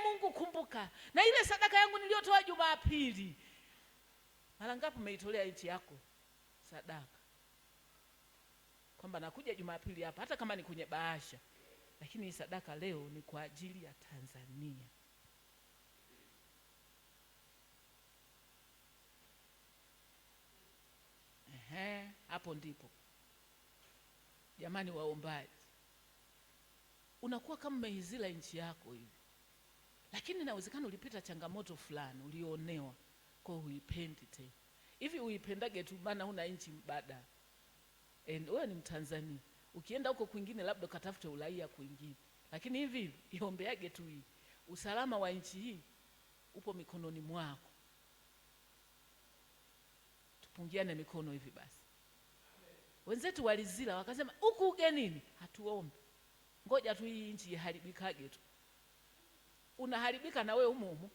Mungu kumbuka na ile sadaka yangu niliyotoa Jumapili. Mara ngapi umeitolea nchi yako sadaka? Kwamba nakuja Jumapili hapa hata kama ni kwenye bahasha, lakini sadaka leo ni kwa ajili ya Tanzania. Ehe, hapo ndipo. Jamani waombaji, unakuwa kama umeizila nchi yako hivi. Lakini inawezekana ulipita changamoto fulani, ulionewa, kwa huipendi tena. Hivi uipendage tu maana huna nchi mbadala. Wewe ni Mtanzania. Ukienda huko kwingine labda ukatafute uraia kwingine. Lakini hivi iombeage tu hii. Usalama wa nchi hii upo mikononi mwako. Tupungiane mikono hivi basi. Wenzetu walizila wakasema huku ugenini hatuombi. Ngoja tu hii nchi iharibikage tu. Unaharibika na wewe humo humo.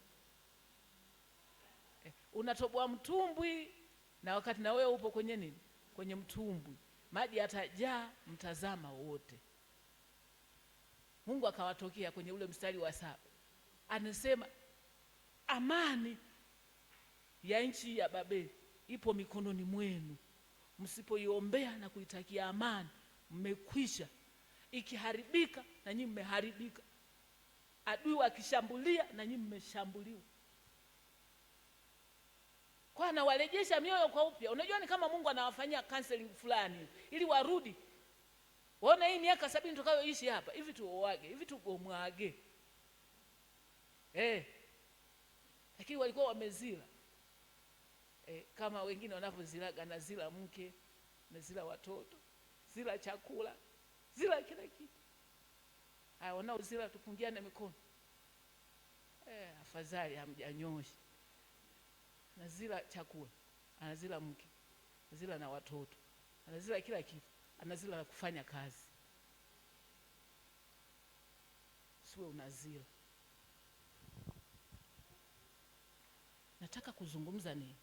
Unatoboa mtumbwi na wakati na wewe upo kwenye nini? Kwenye mtumbwi. Maji yatajaa, mtazama wote. Mungu akawatokea kwenye ule mstari wa 7. Anasema amani ya nchi ya Babeli ipo mikononi mwenu. Msipoiombea na kuitakia amani, mmekwisha. Ikiharibika na nyinyi mmeharibika. Adui wakishambulia na nyinyi mmeshambuliwa. Kwa anawarejesha mioyo kwa upya. Unajua ni kama Mungu anawafanyia counseling fulani ili warudi. Waone hii miaka 70 tutakayoishi hapa, hivi tuoage, hivi tugomwage. Lakini walikuwa wamezila. Kama wengine wanavyozilaga, nazila mke, nazila watoto, zila chakula, zila kila kitu. Haya, wanaozila tupungiane mikono. Afadhali hamjanyosha. Anazila chakula, anazila mke, anazila na watoto, anazila kila kitu, anazila na kufanya kazi. Siwe unazila. Nataka kuzungumza nini?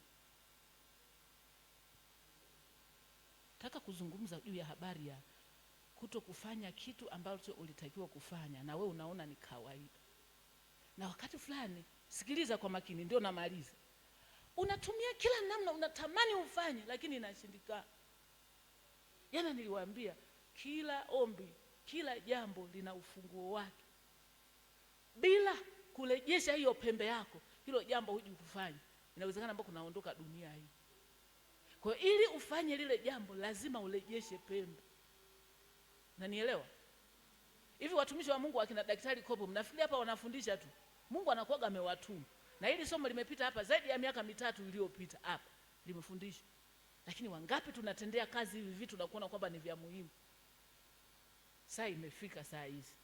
Nataka kuzungumza juu ya habari ya kuto kufanya kitu ambacho ulitakiwa kufanya na we unaona ni kawaida. Na wakati fulani, sikiliza kwa makini, ndio namaliza. Unatumia kila namna, unatamani ufanye lakini inashindikana. Jana niliwaambia kila ombi, kila jambo lina ufunguo wake. Bila kurejesha hiyo pembe yako, hilo jambo huji kufanya. Inawezekana ambako unaondoka dunia hii. Kwa hiyo ili ufanye lile jambo lazima urejeshe pembe. Unanielewa? Hivi watumishi wa Mungu akina Daktari Kopo mnafikiri hapa wanafundisha tu? Mungu anakuwaga amewatuma. Na hili somo limepita hapa zaidi ya miaka 3 iliyopita hapa limefundishwa. Lakini wangapi tunatendea kazi hivi vitu na kuona kwamba ni vya muhimu? Saa imefika saa hizi.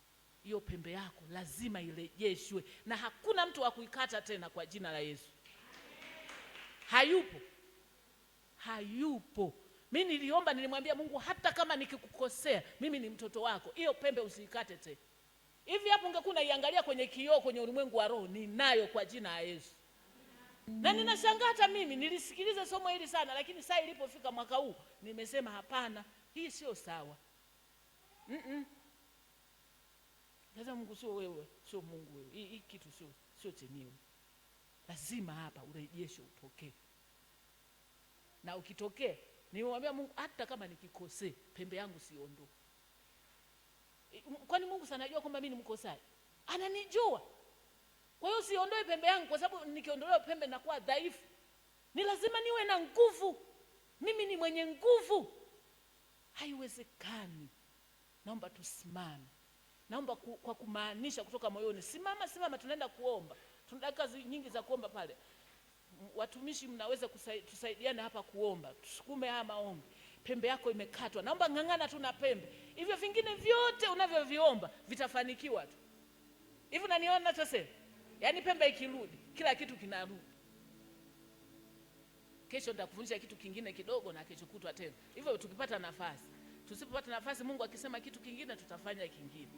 Hiyo pembe yako lazima irejeshwe na hakuna mtu wa kuikata tena kwa jina la Yesu. Hayupo. Hayupo. Mimi niliomba, nilimwambia Mungu hata kama nikikukosea, mimi ni mtoto wako. Hiyo pembe usiikate tena. Hivi hapo ungekuwa unaiangalia kwenye kioo, kwenye ulimwengu wa roho, ninayo kwa jina la Yesu. Na ninashangaa hata mimi nilisikiliza somo hili sana, lakini saa ilipofika mwaka huu nimesema hapana, hii sio sawa. Sasa Mungu sio wewe, sio Mungu wewe. Hii kitu sio chenyewe. Lazima hapa urejesho utokee. Na ukitokea, nimemwambia Mungu hata kama nikikosea, pembe yangu siondoe. Kwani Mungu sana anajua kwamba mimi ni mkosaji? Ananijua. Kwa hiyo siondoe pembe yangu, kwa sababu nikiondolewa pembe nakuwa dhaifu. Ni lazima niwe na nguvu. Mimi ni mwenye nguvu. Haiwezekani. Naomba tusimame. Naomba kwa kumaanisha kutoka moyoni. Simama, simama, tunaenda kuomba. Tuna dakika nyingi za kuomba pale. Watumishi mnaweza tusaidiane hapa kuomba. Tusukume haya maombi. Pembe yako imekatwa. Naomba ng'ang'ana tu na pembe. Hivyo vingine vyote unavyoviomba vitafanikiwa tu. Hivi unaniona ninachosema? Yaani pembe ikirudi, kila kitu kinarudi. Kesho nitakufundisha kitu kingine kidogo na kesho kutwa tena. Hivyo tukipata nafasi. Tusipopata nafasi, Mungu akisema kitu kingine tutafanya kingine.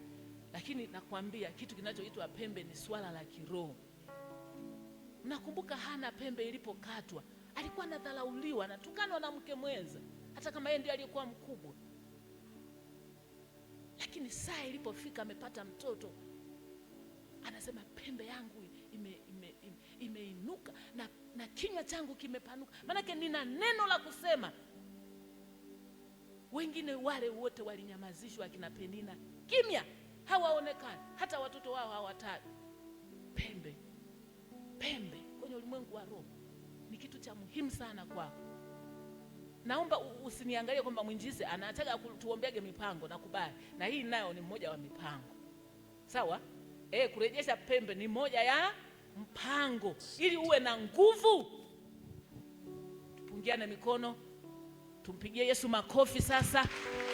Lakini nakwambia kitu kinachoitwa pembe ni swala la kiroho. Nakumbuka Hana pembe ilipokatwa, alikuwa anadharauliwa, anatukanwa na mke mwenza, hata kama yeye ndiye aliyekuwa mkubwa. Lakini saa ilipofika amepata mtoto, anasema pembe yangu imeinuka na kinywa changu kimepanuka. Maanake nina neno la kusema. Wengine wale wote walinyamazishwa, akina Penina kimya, hawaonekani, hata watoto wao hawataji. Pembe, pembe kwenye ulimwengu wa roho ni kitu cha muhimu sana kwako. Naomba usiniangalie kwamba mwinjilisti anataka tuombeage mipango, nakubali. Na hii nayo ni mmoja wa mipango. Sawa? Kurejesha pembe ni moja ya mpango ili uwe na nguvu. Tupungiane mikono. Tumpigie Yesu makofi sasa,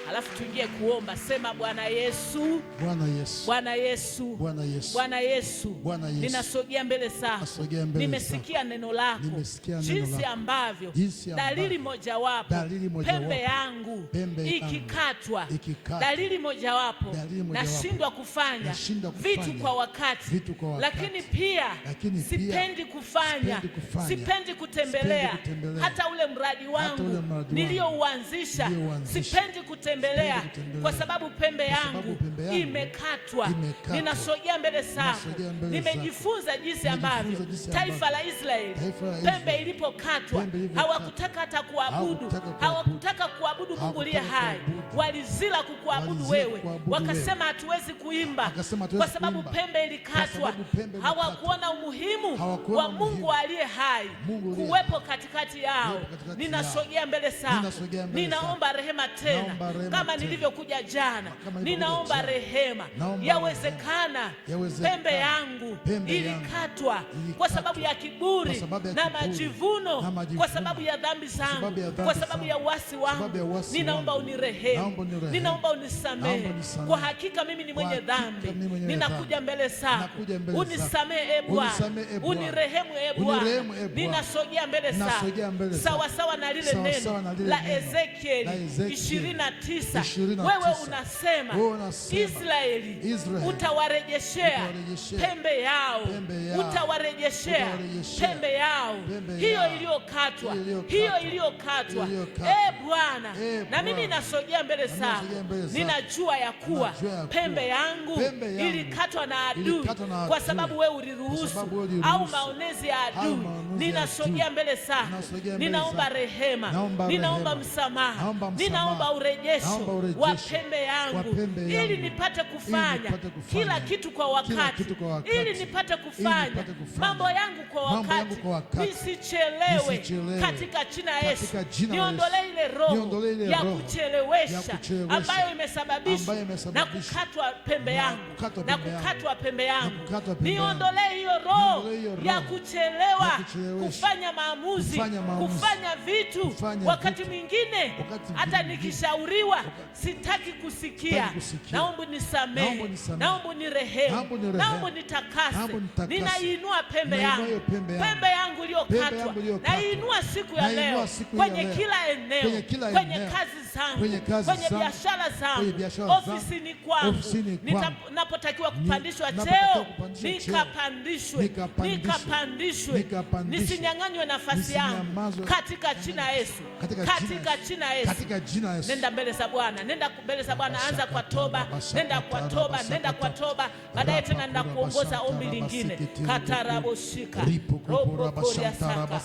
alafu tuingie kuomba. Sema, Bwana Yesu, Bwana Yesu, Bwana Yesu, Bwana Yesu, Bwana Yesu, Bwana Yesu, ninasogea mbele zako, Nasogea mbele nimesikia neno lako, Nimesikia neno jinsi lako. ambavyo Jinsi ambavyo dalili mojawapo dalili mojawapo pembe yangu pembe yangu ikikatwa, ikikatwa, dalili mojawapo dalili mojawapo nashindwa kufanya nashindwa kufanya vitu kwa wakati, vitu kwa wakati. lakini pia Lakini pia sipendi kufanya, sipendi kufanya, sipendi kutembelea, sipendi kutembelea, hata ule mradi hata ule wangu mradi wangu niliouanzisha, niliouanzisha, sipendi kutembelea sipendi kutembelea, kwa sababu pembe kwa sababu yangu pembe yangu imekatwa. imekatwa. Ninasogea mbele zako, Ninasogea mbele zako. nimejifunza jinsi ambavyo Nimejifunza jinsi taifa ambavyo la Israeli taifa la pembe Israeli ilipokatwa pembe ilipokatwa, hawakutaka hata kuabudu, hawakutaka kuabudu, hawakutaka kuabudu Mungu aliye hawakutaka hai, kuabudu, walizila kukuabudu walizila wewe, kukuabudu wakasema hatuwezi kuimba Wakasema hatuwezi kwa sababu kuimba, pembe kwa ilikatwa. sababu pembe ilikatwa. Hawakuona umuhimu Hawakuona wa Mungu umuhimu aliye hai Mungu aliye kuwepo katikati yao. Kuwepo katikati Ninasogea mbele zako, Ninasogea mbele ninaomba rehema tena Naomba rehema kama tena. nilivyokuja jana, Kama nilivyokuja ninaomba jana. rehema. Naomba Yawezekana Yawezekana. pembe yangu Pembe yangu ilikatwa kwa sababu ya kiburi Kwa sababu ya na kiburi majivuno, na majivuno, kwa sababu ya dhambi zangu, sababu ya dhambi kwa sababu ya zangu, uasi kwa sababu ya wangu, uasi ninaomba wangu. unirehemu, Naomba unirehemu. ninaomba unisamehe. Naomba unisamehe. Kwa hakika mimi ni mwenye Kwa hakika dhambi, mimi mwenye ninakuja dhambi. mbele zako, Nakuja mbele zako. unisamehe e Bwana, Unisamehe, e Bwana. unirehemu e Bwana, Unirehemu, e Bwana. ninasogea mbele zako Ninasogea mbele zako. sawa sawa na lile Sawa neno sawa na lile la neno la Ezekieli Ezekieli 29 29. wewe unasema Wewe unasema, Israeli Israeli, utawarejeshea utawarejeshea pembe yao, pembe yao, utawarejeshea utawarejeshea pembe yao pembe hiyo yao, iliyokatwa, iliyokatwa, hiyo iliyokatwa. iliyokatwa. E Bwana, E na mimi Bwana, nasogea mbele na mimi zako, nasogea mbele zako. ninajua ya kuwa Ninajua ya kuwa pembe yangu pembe yangu ilikatwa na adui, ilikatwa na kwa adui, sababu wewe kwa uliruhusu sababu wewe uliruhusu, au maonezi ya au adui. maonezi ya Ninasogea adui. mbele zako, Ninasogea mbele ninaomba zako. rehema, Naomba ninaomba rehema. msamaha, Naomba msamaha. ninaomba urejesho Naomba urejesho wa pembe yangu, wa pembe ili yangu. nipate kufanya Ili nipate kufanya kila kitu kwa kila wakati, kitu kwa wakati. ili nipate Ili kufanya nipate kufanya mambo yangu kwa mambo yangu wakati, kwa wakati. nisichelewe Nisichelewe. katika jina la Yesu. Katika jina la Yesu. Niondolee ile roho Niondolee ile ya roho kuchelewesha ya kuchelewesha ambayo imesababishwa ambayo na imesababishwa kukatwa pembe na yangu kukatwa na pembe yangu. kukatwa pembe yangu. kukatwa pembe yangu. Niondolee hiyo roho Niondolee hiyo ya roho kuchelewa ya kuchelewesha kufanya maamuzi, kufanya maamuzi, kufanya vitu kufanya wakati vitu. mwingine Wakati hata mwingine. nikishauriwa sitaki kusikia. Sitaki kusikia. Naomba nisamehe, Naomba nisamehe. naomba nirehemu, Naomba nirehemu. naomba nitakase. Naomba nitakase. Ninainua pembe Ninainua yangu, hiyo pembe yangu. pembe yangu iliyokatwa, Pembe yangu iliyokatwa. nainua siku ya Nainua leo siku ya kwenye leo. kila eneo, Kwenye kila kwenye eneo. kazi zangu, Kwenye kazi kwenye zangu. biashara zangu, Kwenye biashara zangu. ofisini kwangu, Ofisini kwangu. Napotakiwa kupandishwa Napotakiwa cheo kupandishwa cheo. nikapandishwe, Nikapandishwe. nikapandishwe, Nikapandishwe. nisinyang'anywe nafasi yangu Nisinyamazwe. katika jina Yesu, Katika katika jina Yesu. Katika jina la Yesu. Nenda mbele za Bwana, nenda mbele za Bwana, anza kwa toba, nenda kwa toba, nenda kwa toba. Baadaye tena nitakuongoza ombi lingine. Kataraboshika robokoria saka.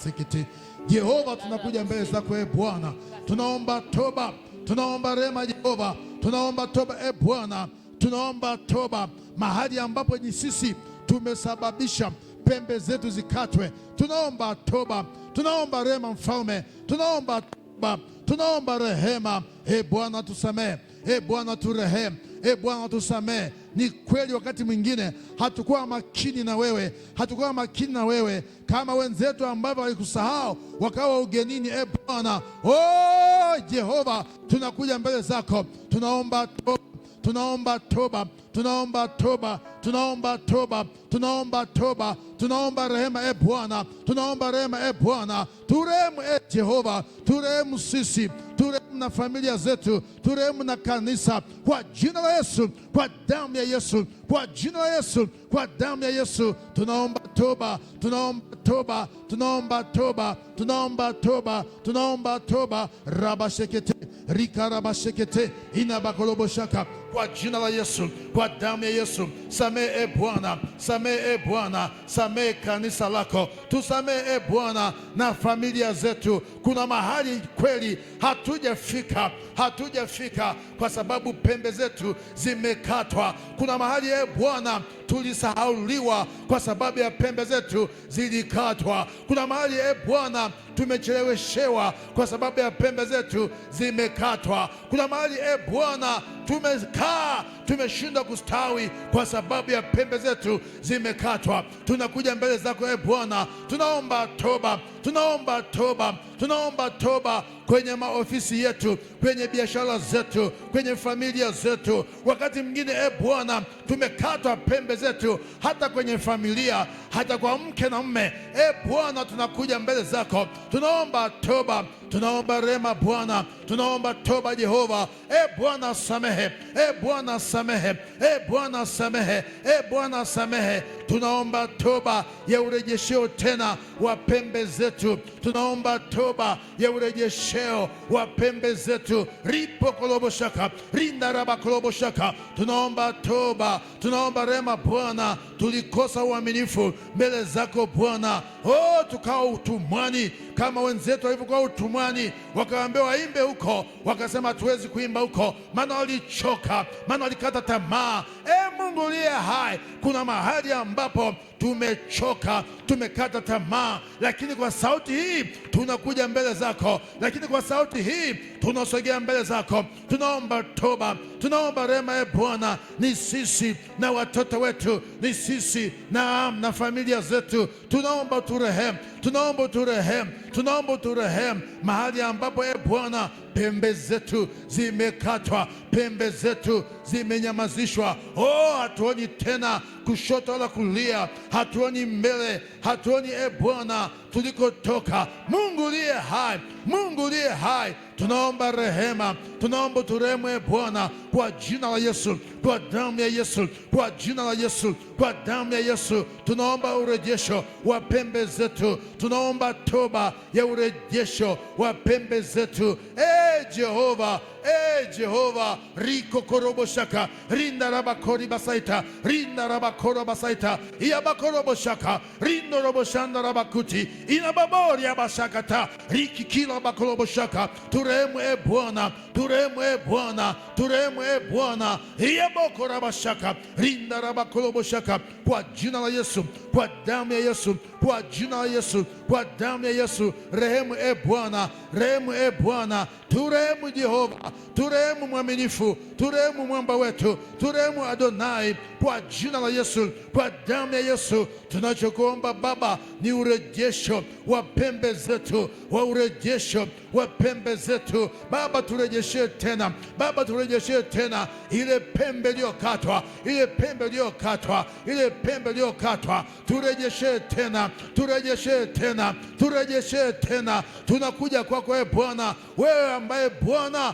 Jehova, tunakuja mbele zako e Bwana, tunaomba toba, tunaomba rehema Jehova, tunaomba toba e Bwana, tunaomba toba mahali ambapo ni sisi tumesababisha pembe zetu zikatwe. Tunaomba toba, tunaomba rehema Mfalme, tunaomba toba, tunaomba rehema e Bwana, tusamehe e Bwana, turehemu e Bwana, tusamehe. Ni kweli wakati mwingine hatukuwa makini na wewe, hatukuwa makini na wewe kama wenzetu ambavyo walikusahau wakawa ugenini. E Bwana, oh Jehova, tunakuja mbele zako, tunaomba toba, tunaomba toba, tunaomba toba, tunaomba toba, tunaomba toba, tunaomba rehema e Bwana, tunaomba rehema e Bwana, turehemu e Jehova, turehemu sisi, turehemu na familia zetu, turehemu na kanisa, kwa jina la Yesu, kwa damu ya Yesu, kwa jina la Yesu, kwa damu ya Yesu, tunaomba toba, tunaomba toba, tunaomba toba, tunaomba toba, tunaomba toba, rabashekete rikarabashekete inabakoloboshaka, kwa jina la Yesu, kwa damu ya Yesu, samehe e Bwana, samehe e Bwana, samehe kanisa lako, tusamehe e Bwana na familia zetu. Kuna mahali kweli hatujafika, hatujafika kwa sababu pembe zetu zimekatwa. Kuna mahali e Bwana tulisahauliwa kwa sababu ya pembe zetu zilikatwa. Kuna mahali e Bwana tumecheleweshewa kwa sababu ya pembe zetu zimekatwa. Kuna mahali e Bwana Tumekaa, tumeshindwa kustawi kwa sababu ya pembe zetu zimekatwa. Tunakuja mbele zako e Bwana, tunaomba toba, tunaomba toba, tunaomba toba kwenye maofisi yetu, kwenye biashara zetu, kwenye familia zetu. Wakati mwingine e Bwana, tumekatwa pembe zetu hata kwenye familia, hata kwa mke na mume. E Bwana, tunakuja mbele zako, tunaomba toba, tunaomba rehema Bwana, tunaomba toba Jehova. E Bwana samehe, e Bwana samehe, e Bwana samehe, e Bwana samehe. Tunaomba toba ya urejesheo tena wa pembe zetu, tunaomba toba ya urejesheo wa pembe zetu. Ripo koloboshaka rindaraba koloboshaka, tunaomba toba, tunaomba rehema Bwana. Tulikosa uaminifu mbele zako Bwana, oh, tukawa utumwani kama wenzetu walivyokuwa utumwani, wakaambiwa waimbe huko, wakasema hatuwezi kuimba huko, maana walichoka, maana walikata tamaa. E Mungu uliye hai, kuna mahali ambapo tumechoka, tumekata tamaa, lakini kwa sauti hii tunakuja mbele zako, lakini kwa sauti hii tunasogea mbele zako, tunaomba toba, tunaomba rehema. E Bwana, ni sisi na watoto wetu, ni sisi na familia zetu, tunaomba turehemu, tunaomba turehemu, tunaomba turehemu mahali ambapo e Bwana pembe zetu zimekatwa, pembe zetu zimenyamazishwa. Oh, hatuoni tena kushoto wala kulia, hatuoni mbele, hatuoni e Bwana tulikotoka. Mungu uliye hai, Mungu uliye hai, tunaomba rehema, tunaomba turehemu e Bwana, kwa jina la Yesu, kwa damu ya Yesu, kwa jina la Yesu, kwa damu ya Yesu, tunaomba urejesho wa pembe zetu, tunaomba toba ya urejesho wa pembe zetu. E Jehova, e Jehova, riko korobo shaka rinda rabakori basaita rinda rabakoro basaita iabakorobo shaka rindo robo shanda rabakuti inababori abashakata rikikila bakorobo shaka. Turehemu e Bwana, turehemu e Bwana, turehemu e Bwana, iaboko rabashaka rinda rabakorobo shaka, kwa jina la Yesu, kwa damu ya Yesu, kwa jina la Yesu, kwa damu ya Yesu, rehemu e Bwana, rehemu e Bwana, turehemu Jehova, turehemu mwaminifu, turehemu mwamba wetu, turehemu Adonai, kwa jina la Yesu, kwa damu ya Yesu. Tunachokuomba Baba ni urejesho wa pembe zetu, wa urejesho wa pembe zetu. Baba, turejeshe tena, Baba, turejeshe tena ile pembe iliyokatwa, ile pembe iliyokatwa, ile pembe iliyokatwa, turejeshe tena, turejeshe tena, turejeshe tena. Tunakuja kwako e Bwana, wewe ambaye Bwana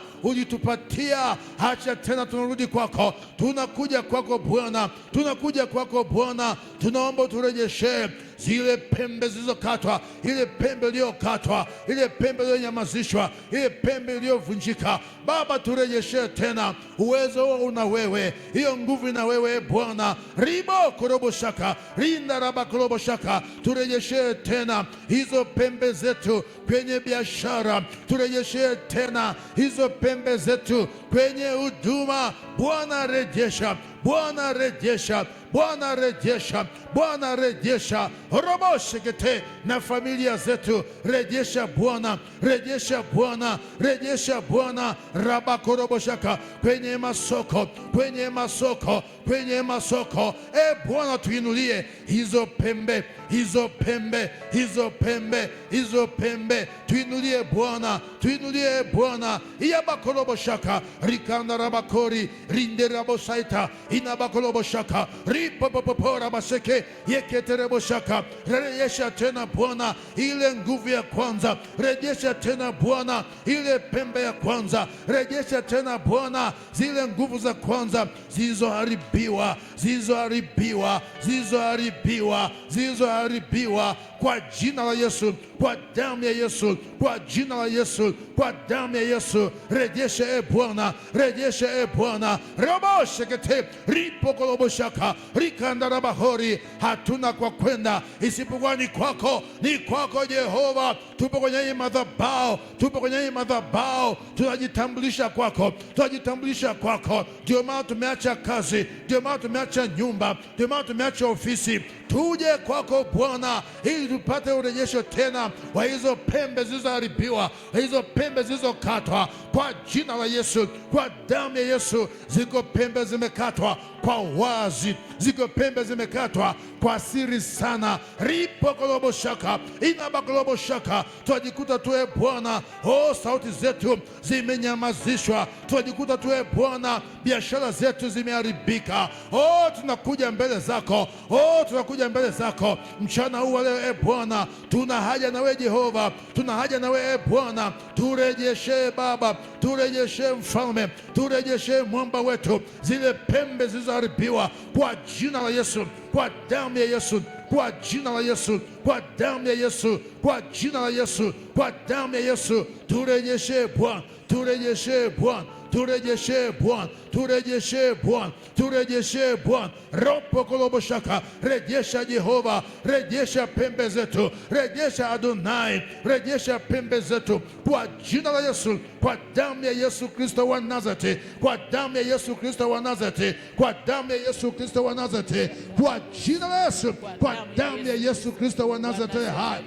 ulitupatia, acha tena, tunarudi kwako, tunakuja kwako Bwana, tunakuja kwako Bwana, tunaomba turejeshe zile pembe zilizokatwa, ile pembe iliyokatwa, ile pembe iliyonyamazishwa, ile pembe iliyovunjika. Baba, turejeshe tena. Uwezo huo una wewe, hiyo nguvu ina wewe Bwana. Ribo korobo shaka rinda raba korobo shaka, turejeshe tena hizo pembe zetu kwenye biashara, turejeshe tena hizo pembe zetu kwenye huduma. Bwana rejesha, Bwana rejesha, Bwana rejesha, Bwana rejesha roboshekete na familia zetu, rejesha Bwana, rejesha Bwana, rejesha Bwana rabakoroboshaka kwenye masoko, kwenye masoko, kwenye masoko. E Bwana, tuinulie hizo pembe, hizo pembe, hizo pembe, hizo pembe, tuinulie Bwana, tuinulie Bwana iyabakoroboshaka rikanda rabakori rinderabosaita inabakoroboshaka ripopopora baseke yeketereboshaka. Rejesha tena Bwana ile nguvu ya kwanza, rejesha tena Bwana ile pembe ya kwanza, rejesha tena Bwana zile nguvu za kwanza zilizoharibiwa, zilizoharibiwa, zilizoharibiwa, zilizoharibiwa kwa jina la Yesu, kwa damu ya Yesu, kwa jina la Yesu, kwa damu ya Yesu, rejesha e Bwana, rejesha e Bwana, roboshekete ripokoloboshaka rikandarabahori. Hatuna kwa kwenda isipokuwa ni kwako, ni kwako Jehova. Tupo kwenye hii madhabahu, tupo kwenye hii madhabahu, tunajitambulisha kwako, tunajitambulisha kwako. Ndio maana tumeacha kazi, ndio maana tumeacha nyumba, ndio maana tumeacha ofisi, tuje kwako Bwana ili tupate urejesho tena wa hizo pembe zilizoharibiwa, hizo pembe zilizokatwa kwa jina la Yesu, kwa damu ya Yesu. Ziko pembe zimekatwa kwa wazi, ziko pembe zimekatwa kwa siri sana. Ripo kolobo shaka inabakolobo shaka, twajikuta tu e Bwana, oh, sauti zetu zimenyamazishwa, twajikuta tu e Bwana, biashara zetu zimeharibika. Oh, tunakuja mbele zako, oh, tunakuja mbele zako mchana huu wa leo e Bwana, tuna haja na wewe Jehova, tuna haja na wewe e Bwana, turejeshe Baba, turejeshe Mfalme, turejeshe mwamba wetu, zile pembe zilizoharibiwa kwa jina la Yesu, kwa damu ya Yesu, kwa jina la Yesu, kwa damu ya Yesu, kwa jina la Yesu, kwa damu ya Yesu, turejeshe Bwana, turejeshe Bwana, turejeshe Bwana, turejeshe Bwana, turejeshe Bwana. Ropo kolobo shaka, rejesha Jehova, rejesha pembe zetu, rejesha Adonai, rejesha pembe zetu kwa jina la Yesu, kwa damu ya Yesu Kristo wa Nazareti, kwa damu ya Yesu Kristo wa Nazareti, kwa damu ya Yesu Kristo wa Nazareti, kwa jina la Yesu, kwa damu ya Yesu Kristo wa Nazareti hai.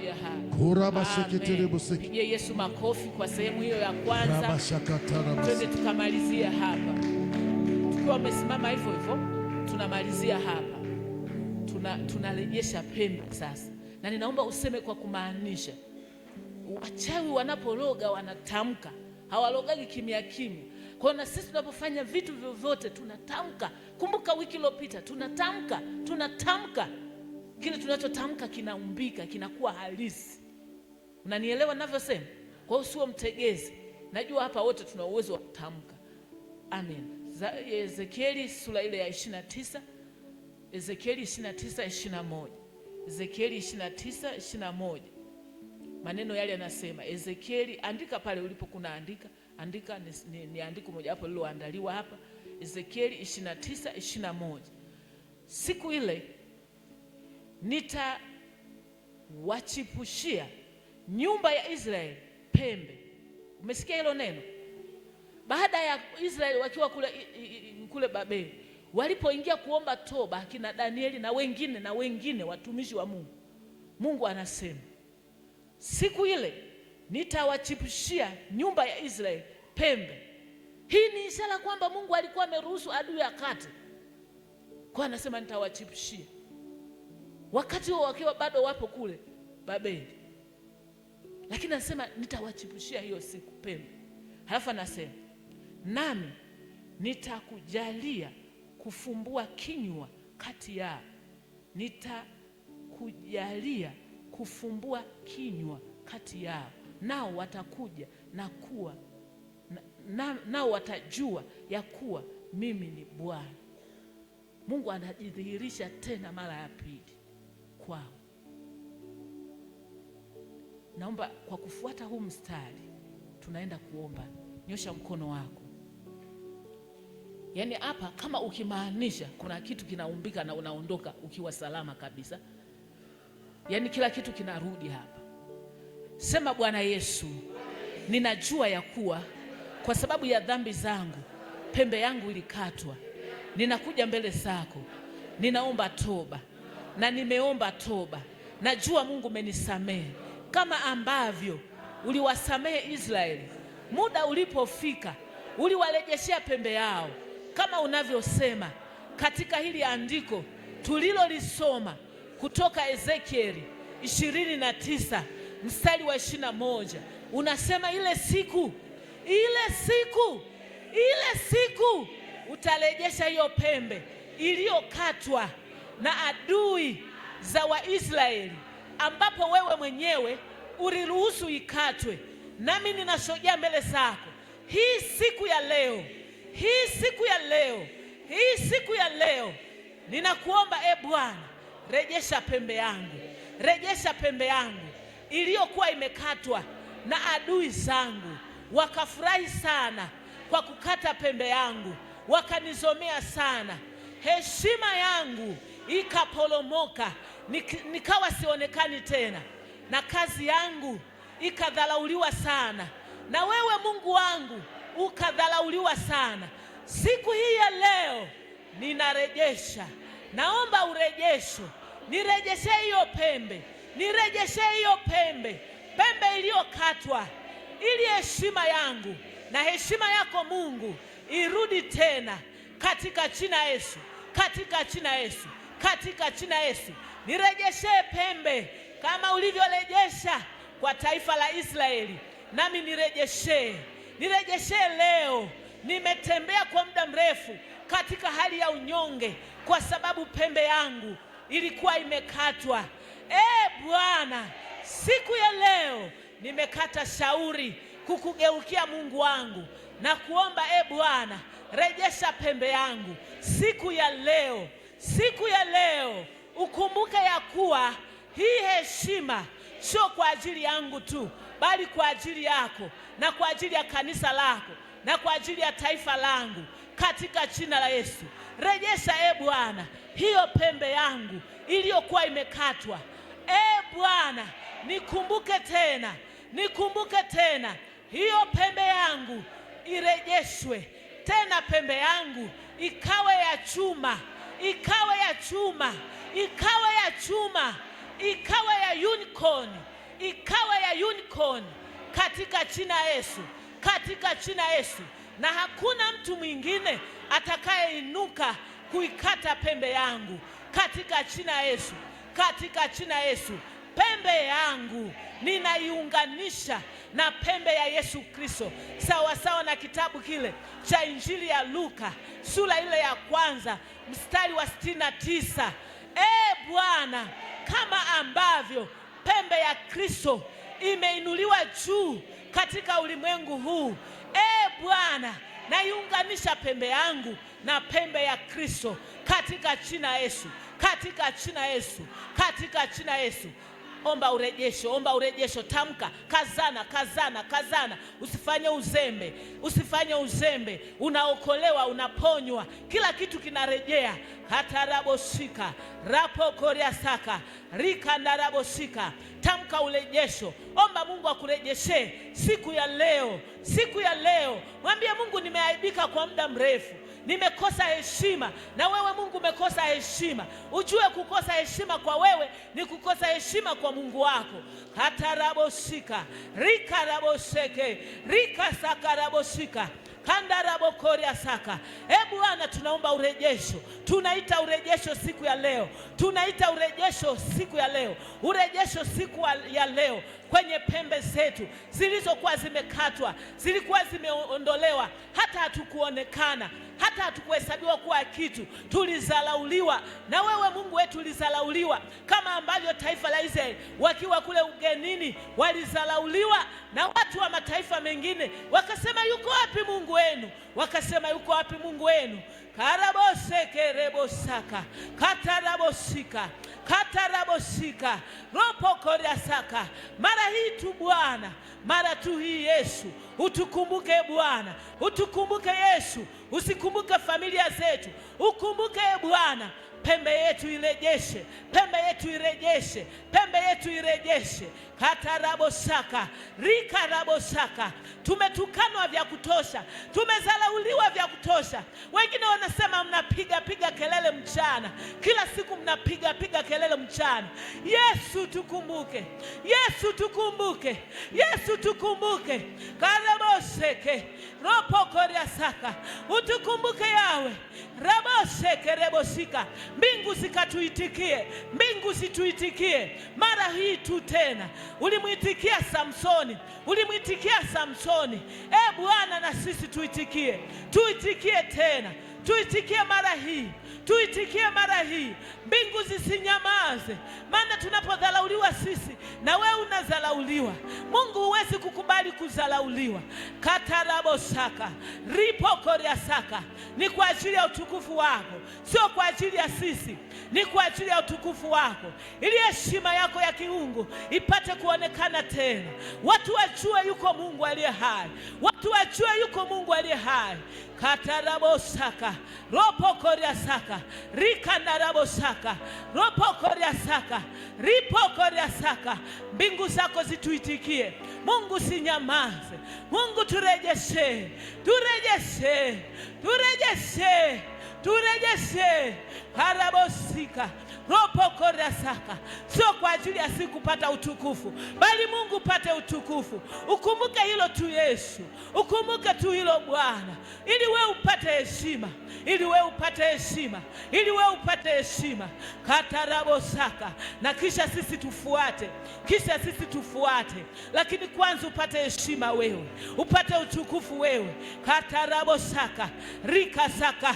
Kurabashikitiribusi. Pigie Yesu makofi kwa sehemu hiyo ya kwanza. Rabashakatarabasi. Twende tukamalizia hapa, tukiwa wamesimama hivyo hivyo, tunamalizia hapa, tunarejesha pembe sasa, na ninaomba useme kwa kumaanisha. Wachawi wanaporoga wanatamka, hawalogagi kimya kimya. Kwa hiyo na sisi tunapofanya vitu vyovyote tunatamka. Kumbuka wiki iliyopita tunatamka, tunatamka kile tunachotamka kinaumbika, kinakuwa halisi. Unanielewa ninavyosema? Kwa hiyo usiwe mtegezi. Najua hapa wote tuna uwezo wa kutamka. Amen. Ezekieli sura ile ya 29, Ezekieli 29:21. Ezekieli 29:21. Maneno yale yanasema, Ezekieli, andika pale ulipo, kuna andika, andika ni andiko moja hapo lililoandaliwa hapa. Ezekieli 29:21. Siku ile nitawachipushia nyumba ya Israeli pembe. Umesikia hilo neno? Baada ya Israeli wakiwa kule Babeli, walipoingia kuomba toba akina Danieli na wengine na wengine watumishi wa Mungu, Mungu anasema siku ile nitawachipushia nyumba ya Israeli pembe. Hii ni ishara kwamba Mungu alikuwa ameruhusu adui akate. Kwa anasema nitawachipushia. Wakati huo wakiwa bado wapo kule Babeli. Lakini anasema nitawachipushia hiyo siku pembe. Halafu anasema nami nitakujalia kufumbua kinywa kati yao. Nitakujalia kufumbua kinywa kati yao, nao watakuja na kuwa nao watajua ya kuwa mimi ni Bwana. Mungu anajidhihirisha tena mara ya pili kwao. Naomba kwa kufuata huu mstari tunaenda kuomba. Nyosha mkono wako. Yaani hapa kama ukimaanisha kuna kitu kinaumbika na unaondoka ukiwa salama kabisa. Yaani kila kitu kinarudi hapa. Sema, Bwana Yesu, ninajua ya kuwa kwa sababu ya dhambi zangu pembe yangu ilikatwa. Ninakuja mbele zako, ninaomba toba, na nimeomba toba. Najua Mungu umenisamehe kama ambavyo uliwasamehe Israeli. Muda ulipofika uliwarejeshea pembe yao, kama unavyosema katika hili andiko tulilolisoma kutoka Ezekieli 29 mstari wa 21. Unasema ile siku, ile siku, ile siku utarejesha hiyo pembe iliyokatwa na adui za Waisraeli, ambapo wewe mwenyewe uliruhusu ikatwe. Nami ninasogea mbele zako hii siku ya leo, hii siku ya leo, hii siku ya leo, ninakuomba e Bwana, rejesha pembe yangu, rejesha pembe yangu iliyokuwa imekatwa na adui zangu. Wakafurahi sana kwa kukata pembe yangu, wakanizomea sana, heshima yangu ikaporomoka, nikawa sionekani tena, na kazi yangu ikadharauliwa sana, na wewe Mungu wangu ukadharauliwa sana. Siku hii ya leo ninarejesha, naomba urejesho, nirejeshe hiyo pembe, Nirejeshe hiyo pembe, pembe iliyokatwa, ili heshima yangu na heshima yako Mungu irudi tena katika jina Yesu, katika jina Yesu, katika jina Yesu. Nirejeshe pembe kama ulivyorejesha kwa taifa la Israeli, nami nirejeshe, nirejeshe leo. Nimetembea kwa muda mrefu katika hali ya unyonge kwa sababu pembe yangu ilikuwa imekatwa. E Bwana, siku ya leo nimekata shauri kukugeukia Mungu wangu na kuomba, e Bwana, rejesha pembe yangu siku ya leo. Siku ya leo ukumbuke ya kuwa hii heshima sio kwa ajili yangu tu, bali kwa ajili yako na kwa ajili ya kanisa lako na kwa ajili ya taifa langu, katika jina la Yesu. Rejesha e Bwana hiyo pembe yangu iliyokuwa imekatwa. E Bwana, nikumbuke tena, nikumbuke tena, hiyo pembe yangu irejeshwe tena, pembe yangu ikawe ya chuma, ikawe ya chuma, ikawe ya chuma, ikawe ya unicorn, ikawe ya unicorn, katika jina Yesu, katika jina Yesu. Na hakuna mtu mwingine atakayeinuka kuikata pembe yangu katika jina Yesu, katika jina Yesu. Pembe yangu ninaiunganisha na pembe ya Yesu Kristo, sawa sawa na kitabu kile cha Injili ya Luka sura ile ya kwanza mstari wa 69. E Bwana, kama ambavyo pembe ya Kristo imeinuliwa juu katika ulimwengu huu, e Bwana, naiunganisha pembe yangu na pembe ya Kristo katika jina Yesu, katika jina Yesu, katika jina Yesu. Omba urejesho, omba urejesho, tamka, kazana, kazana, kazana, usifanye uzembe, usifanye uzembe. Unaokolewa, unaponywa, kila kitu kinarejea. Kataraboshika rapo koriasaka rikandarabosika. Tamka urejesho, omba Mungu akurejeshe siku ya leo, siku ya leo. Mwambie Mungu, nimeaibika kwa muda mrefu, nimekosa heshima, na wewe Mungu umekosa heshima. Ujue kukosa heshima kwa wewe ni kukosa heshima kwa Mungu wako. Kataraboshika rikaraboseke rikasakaraboshika kandarabokoria saka. E Bwana, tunaomba urejesho, tunaita urejesho siku ya leo, tunaita urejesho siku ya leo, urejesho siku ya leo kwenye pembe zetu zilizokuwa zimekatwa, zilikuwa zimeondolewa, hata hatukuonekana, hata hatukuhesabiwa kuwa kitu, tulizalauliwa. Na wewe Mungu wetu ulizalauliwa, kama ambavyo taifa la Israeli wakiwa kule ugenini walizalauliwa na watu wa mataifa mengine, wakasema yuko wapi Mungu wenu? Wakasema yuko wapi Mungu wenu? Karabosekerebosaka katarabosika katarabosika ropokoriasaka. Mara hii tu Bwana, mara tu hii Yesu, utukumbuke Bwana, utukumbuke Yesu, usikumbuke familia zetu, ukumbuke Bwana pembe yetu irejeshe, pembe yetu irejeshe, pembe yetu irejeshe. Katarabosaka rikarabosaka. Tumetukanwa vya kutosha, tumezalauliwa vya kutosha. Wengine wanasema mnapiga piga kelele mchana, kila siku mnapiga piga kelele mchana. Yesu tukumbuke, Yesu tukumbuke, Yesu tukumbuke. Karaboseke ropokoriasaka, utukumbuke yawe raboseke rebosika. Mbingu zikatuitikie, mbingu zituitikie mara hii tu tena. Ulimwitikia Samsoni, ulimwitikia Samsoni. E Bwana, na sisi tuitikie, tuitikie tena, tuitikie mara hii, tuitikie mara hii. Mbingu zisinyamaze, maana tunapodhalauliwa sisi na wewe unadhalauliwa. Mungu huwezi kukubali kudhalauliwa. Katarabosaka ripokoriasaka, ni kwa ajili ya utukufu wako, sio kwa ajili ya sisi, ni kwa ajili ya utukufu wako, ili heshima yako ya kiungu ipate kuonekana tena, watu wajue yuko Mungu aliye hai, watu wajue yuko Mungu aliye hai. Katarabosaka ropokoriasaka rikandarabosaka ropokoriasaka ripokoriasaka. Mbingu zako zituitikie Mungu, sinyamaze Mungu, turejeshe, turejeshe, turejeshe, Turejeshe harabosika ropokorasaka, sio kwa ajili ya sisi kupata utukufu, bali Mungu upate utukufu. Ukumbuke hilo tu Yesu, ukumbuke tu hilo Bwana, ili we upate heshima, ili we upate heshima, ili we upate heshima katarabosaka, na kisha sisi tufuate, kisha sisi tufuate, lakini kwanza upate heshima wewe, upate utukufu wewe katarabosaka rikasaka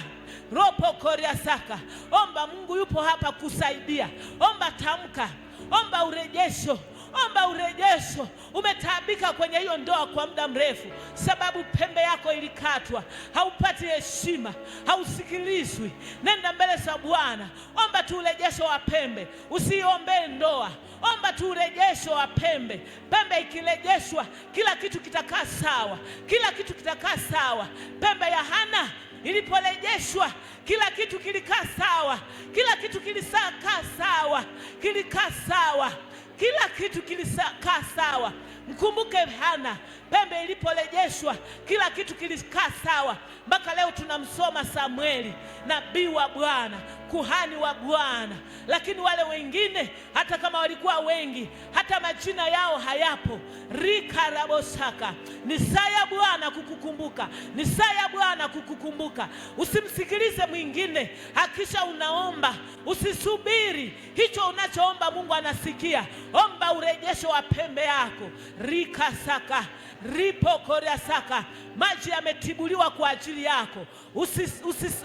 ropo koria saka. Omba, Mungu yupo hapa kusaidia. Omba, tamka, omba urejesho, omba urejesho. Umetaabika kwenye hiyo ndoa kwa muda mrefu, sababu pembe yako ilikatwa, haupati heshima, hausikilizwi. Nenda mbele za Bwana, omba tu urejesho wa pembe, usiombee ndoa. Omba tu urejesho wa pembe. Pembe ikirejeshwa, kila kitu kitakaa sawa, kila kitu kitakaa sawa. Pembe ya Hana iliporejeshwa kila kitu kilikaa sawa, kila kitu kilikaa sawa, kilikaa sawa, kila kitu kilikaa sawa. Mkumbuke Hana, pembe iliporejeshwa kila kitu kilikaa sawa. Mpaka leo tunamsoma Samueli, nabii wa Bwana, kuhani wa Bwana. Lakini wale wengine hata kama walikuwa wengi, hata majina yao hayapo. Rikarabosaka, ni saa ya Bwana kukukumbuka, ni saa ya Bwana kukukumbuka. Usimsikilize mwingine, hakisha unaomba, usisubiri hicho unachoomba, Mungu anasikia. Omba urejesho wa pembe yako. Rikasaka ripokoreasaka, maji yametibuliwa kwa ajili yako.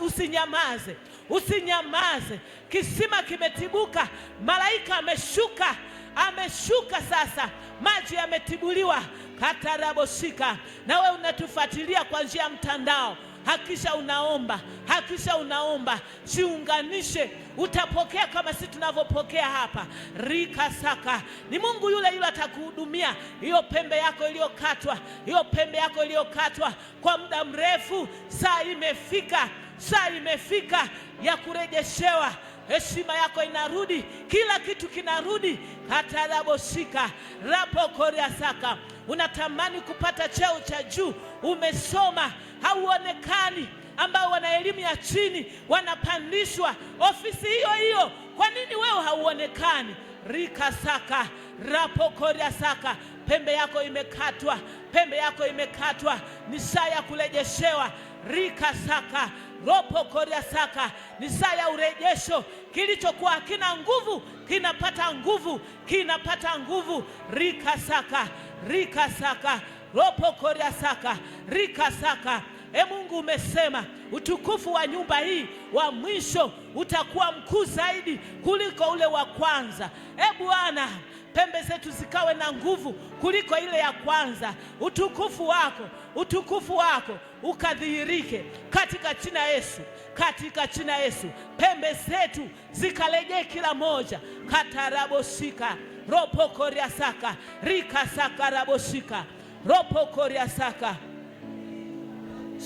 Usinyamaze, usinyamaze. Kisima kimetibuka, malaika ameshuka, ameshuka sasa, maji yametibuliwa. Kataraboshika. Na wewe unatufuatilia kwa njia ya mtandao, hakisha unaomba, hakisha unaomba, jiunganishe, utapokea kama sisi tunavyopokea hapa. Rikasaka, ni Mungu yule yule atakuhudumia. Hiyo pembe yako iliyokatwa, hiyo pembe yako iliyokatwa kwa muda mrefu, saa imefika, saa imefika ya kurejeshewa. Heshima yako inarudi, kila kitu kinarudi. Kataraboshika rapokoreasaka. Unatamani kupata cheo cha juu, umesoma, hauonekani. Ambao wana elimu ya chini wanapandishwa ofisi hiyo hiyo, kwa nini wewe hauonekani? Rikasaka rapokoriasaka, pembe yako imekatwa, pembe yako imekatwa, ni saa ya kurejeshewa. Rikasaka ropokoriasaka, ni saa ya urejesho. Kilichokuwa hakina nguvu kinapata nguvu, kinapata nguvu. Rikasaka rikasaka ropokoriasaka rikasaka. E Mungu, umesema utukufu wa nyumba hii wa mwisho utakuwa mkuu zaidi kuliko ule wa kwanza. E Bwana, pembe zetu zikawe na nguvu kuliko ile ya kwanza. Utukufu wako, utukufu wako ukadhihirike katika jina Yesu, katika jina Yesu. Pembe zetu zikarejee kila moja. Kataraboshika ropokoriasaka rikasaka raboshika ropokoriasaka.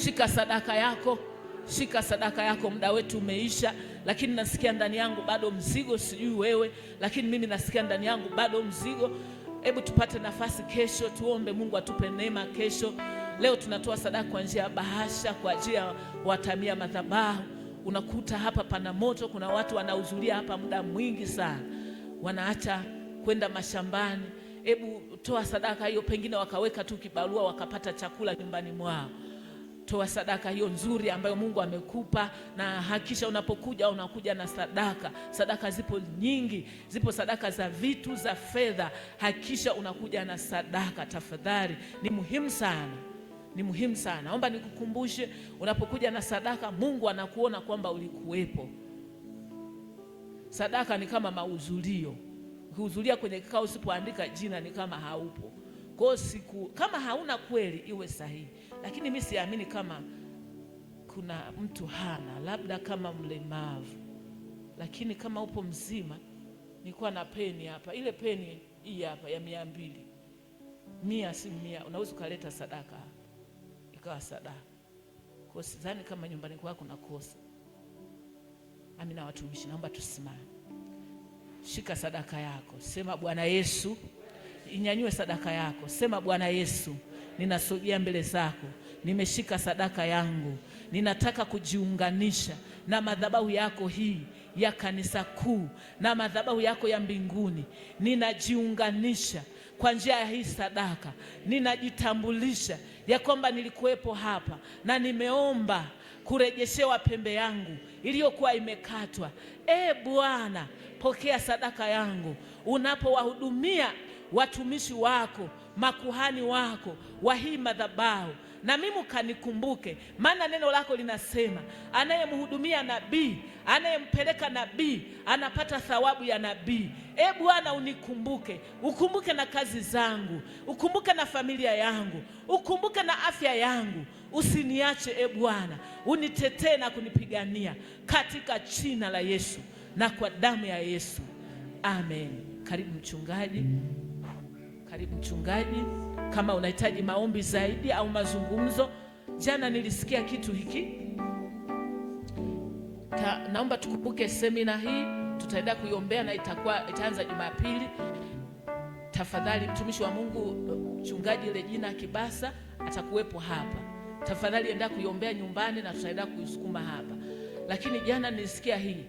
Shika sadaka yako, shika sadaka yako. Muda wetu umeisha, lakini nasikia ndani yangu bado mzigo. Sijui wewe, lakini mimi nasikia ndani yangu bado mzigo. Hebu tupate nafasi kesho, tuombe Mungu atupe neema kesho. Leo tunatoa sadaka kwa njia ya bahasha kwa ajili ya watamia madhabahu. Unakuta hapa pana moto, kuna watu wanahudhuria hapa muda mwingi sana, wanaacha kwenda mashambani. Hebu toa sadaka hiyo, pengine wakaweka tu kibarua wakapata chakula nyumbani mwao. Toa sadaka hiyo nzuri ambayo Mungu amekupa, na hakisha unapokuja unakuja na sadaka. Sadaka zipo nyingi, zipo sadaka za vitu, za fedha. Hakisha unakuja na sadaka tafadhali, ni muhimu sana, ni muhimu sana. Naomba nikukumbushe, unapokuja na sadaka, Mungu anakuona kwamba ulikuwepo. Sadaka ni kama mahudhurio. Ukihudhuria kwenye kikao usipoandika jina ni kama haupo. Kwa hiyo siku kama hauna kweli iwe sahihi, lakini mimi siamini kama kuna mtu hana, labda kama mlemavu, lakini kama upo mzima. Nilikuwa na peni hapa, ile peni hii hapa ya 200, 100 si 100, unaweza ukaleta sadaka hapa ikawa sadaka. Kwa hiyo sidhani kama nyumbani kwako nakosa. Amina. Watumishi, naomba tusimame. Shika sadaka yako, sema Bwana Yesu, inyanyue sadaka yako, sema Bwana Yesu, ninasogea mbele zako, nimeshika sadaka yangu, ninataka kujiunganisha na na madhabahu yako hii ya kanisa kuu na madhabahu yako ya mbinguni. Ninajiunganisha kwa njia ya hii sadaka, ninajitambulisha ya kwamba nilikuwepo hapa na nimeomba kurejeshewa pembe yangu iliyokuwa imekatwa. E Bwana, pokea sadaka yangu unapowahudumia watumishi wako, makuhani wako wa hii madhabahu, na mimi ukanikumbuke, maana neno lako linasema anayemhudumia nabii, anayempeleka nabii anapata thawabu ya nabii. E Bwana, unikumbuke, ukumbuke na kazi zangu, ukumbuke na familia yangu, ukumbuke na afya yangu, usiniache e Bwana, unitetee na kunipigania katika jina la Yesu na kwa damu ya Yesu, amen. Karibu mchungaji. Karibu mchungaji, kama unahitaji maombi zaidi au mazungumzo. Jana nilisikia kitu hiki. Naomba tukumbuke semina hii tutaenda kuiombea na itakuwa itaanza Jumapili. Tafadhali mtumishi wa Mungu mchungaji Regina Kibasa atakuwepo hapa. Tafadhali enda kuiombea nyumbani na tutaenda kuisukuma hapa. Lakini jana nilisikia hii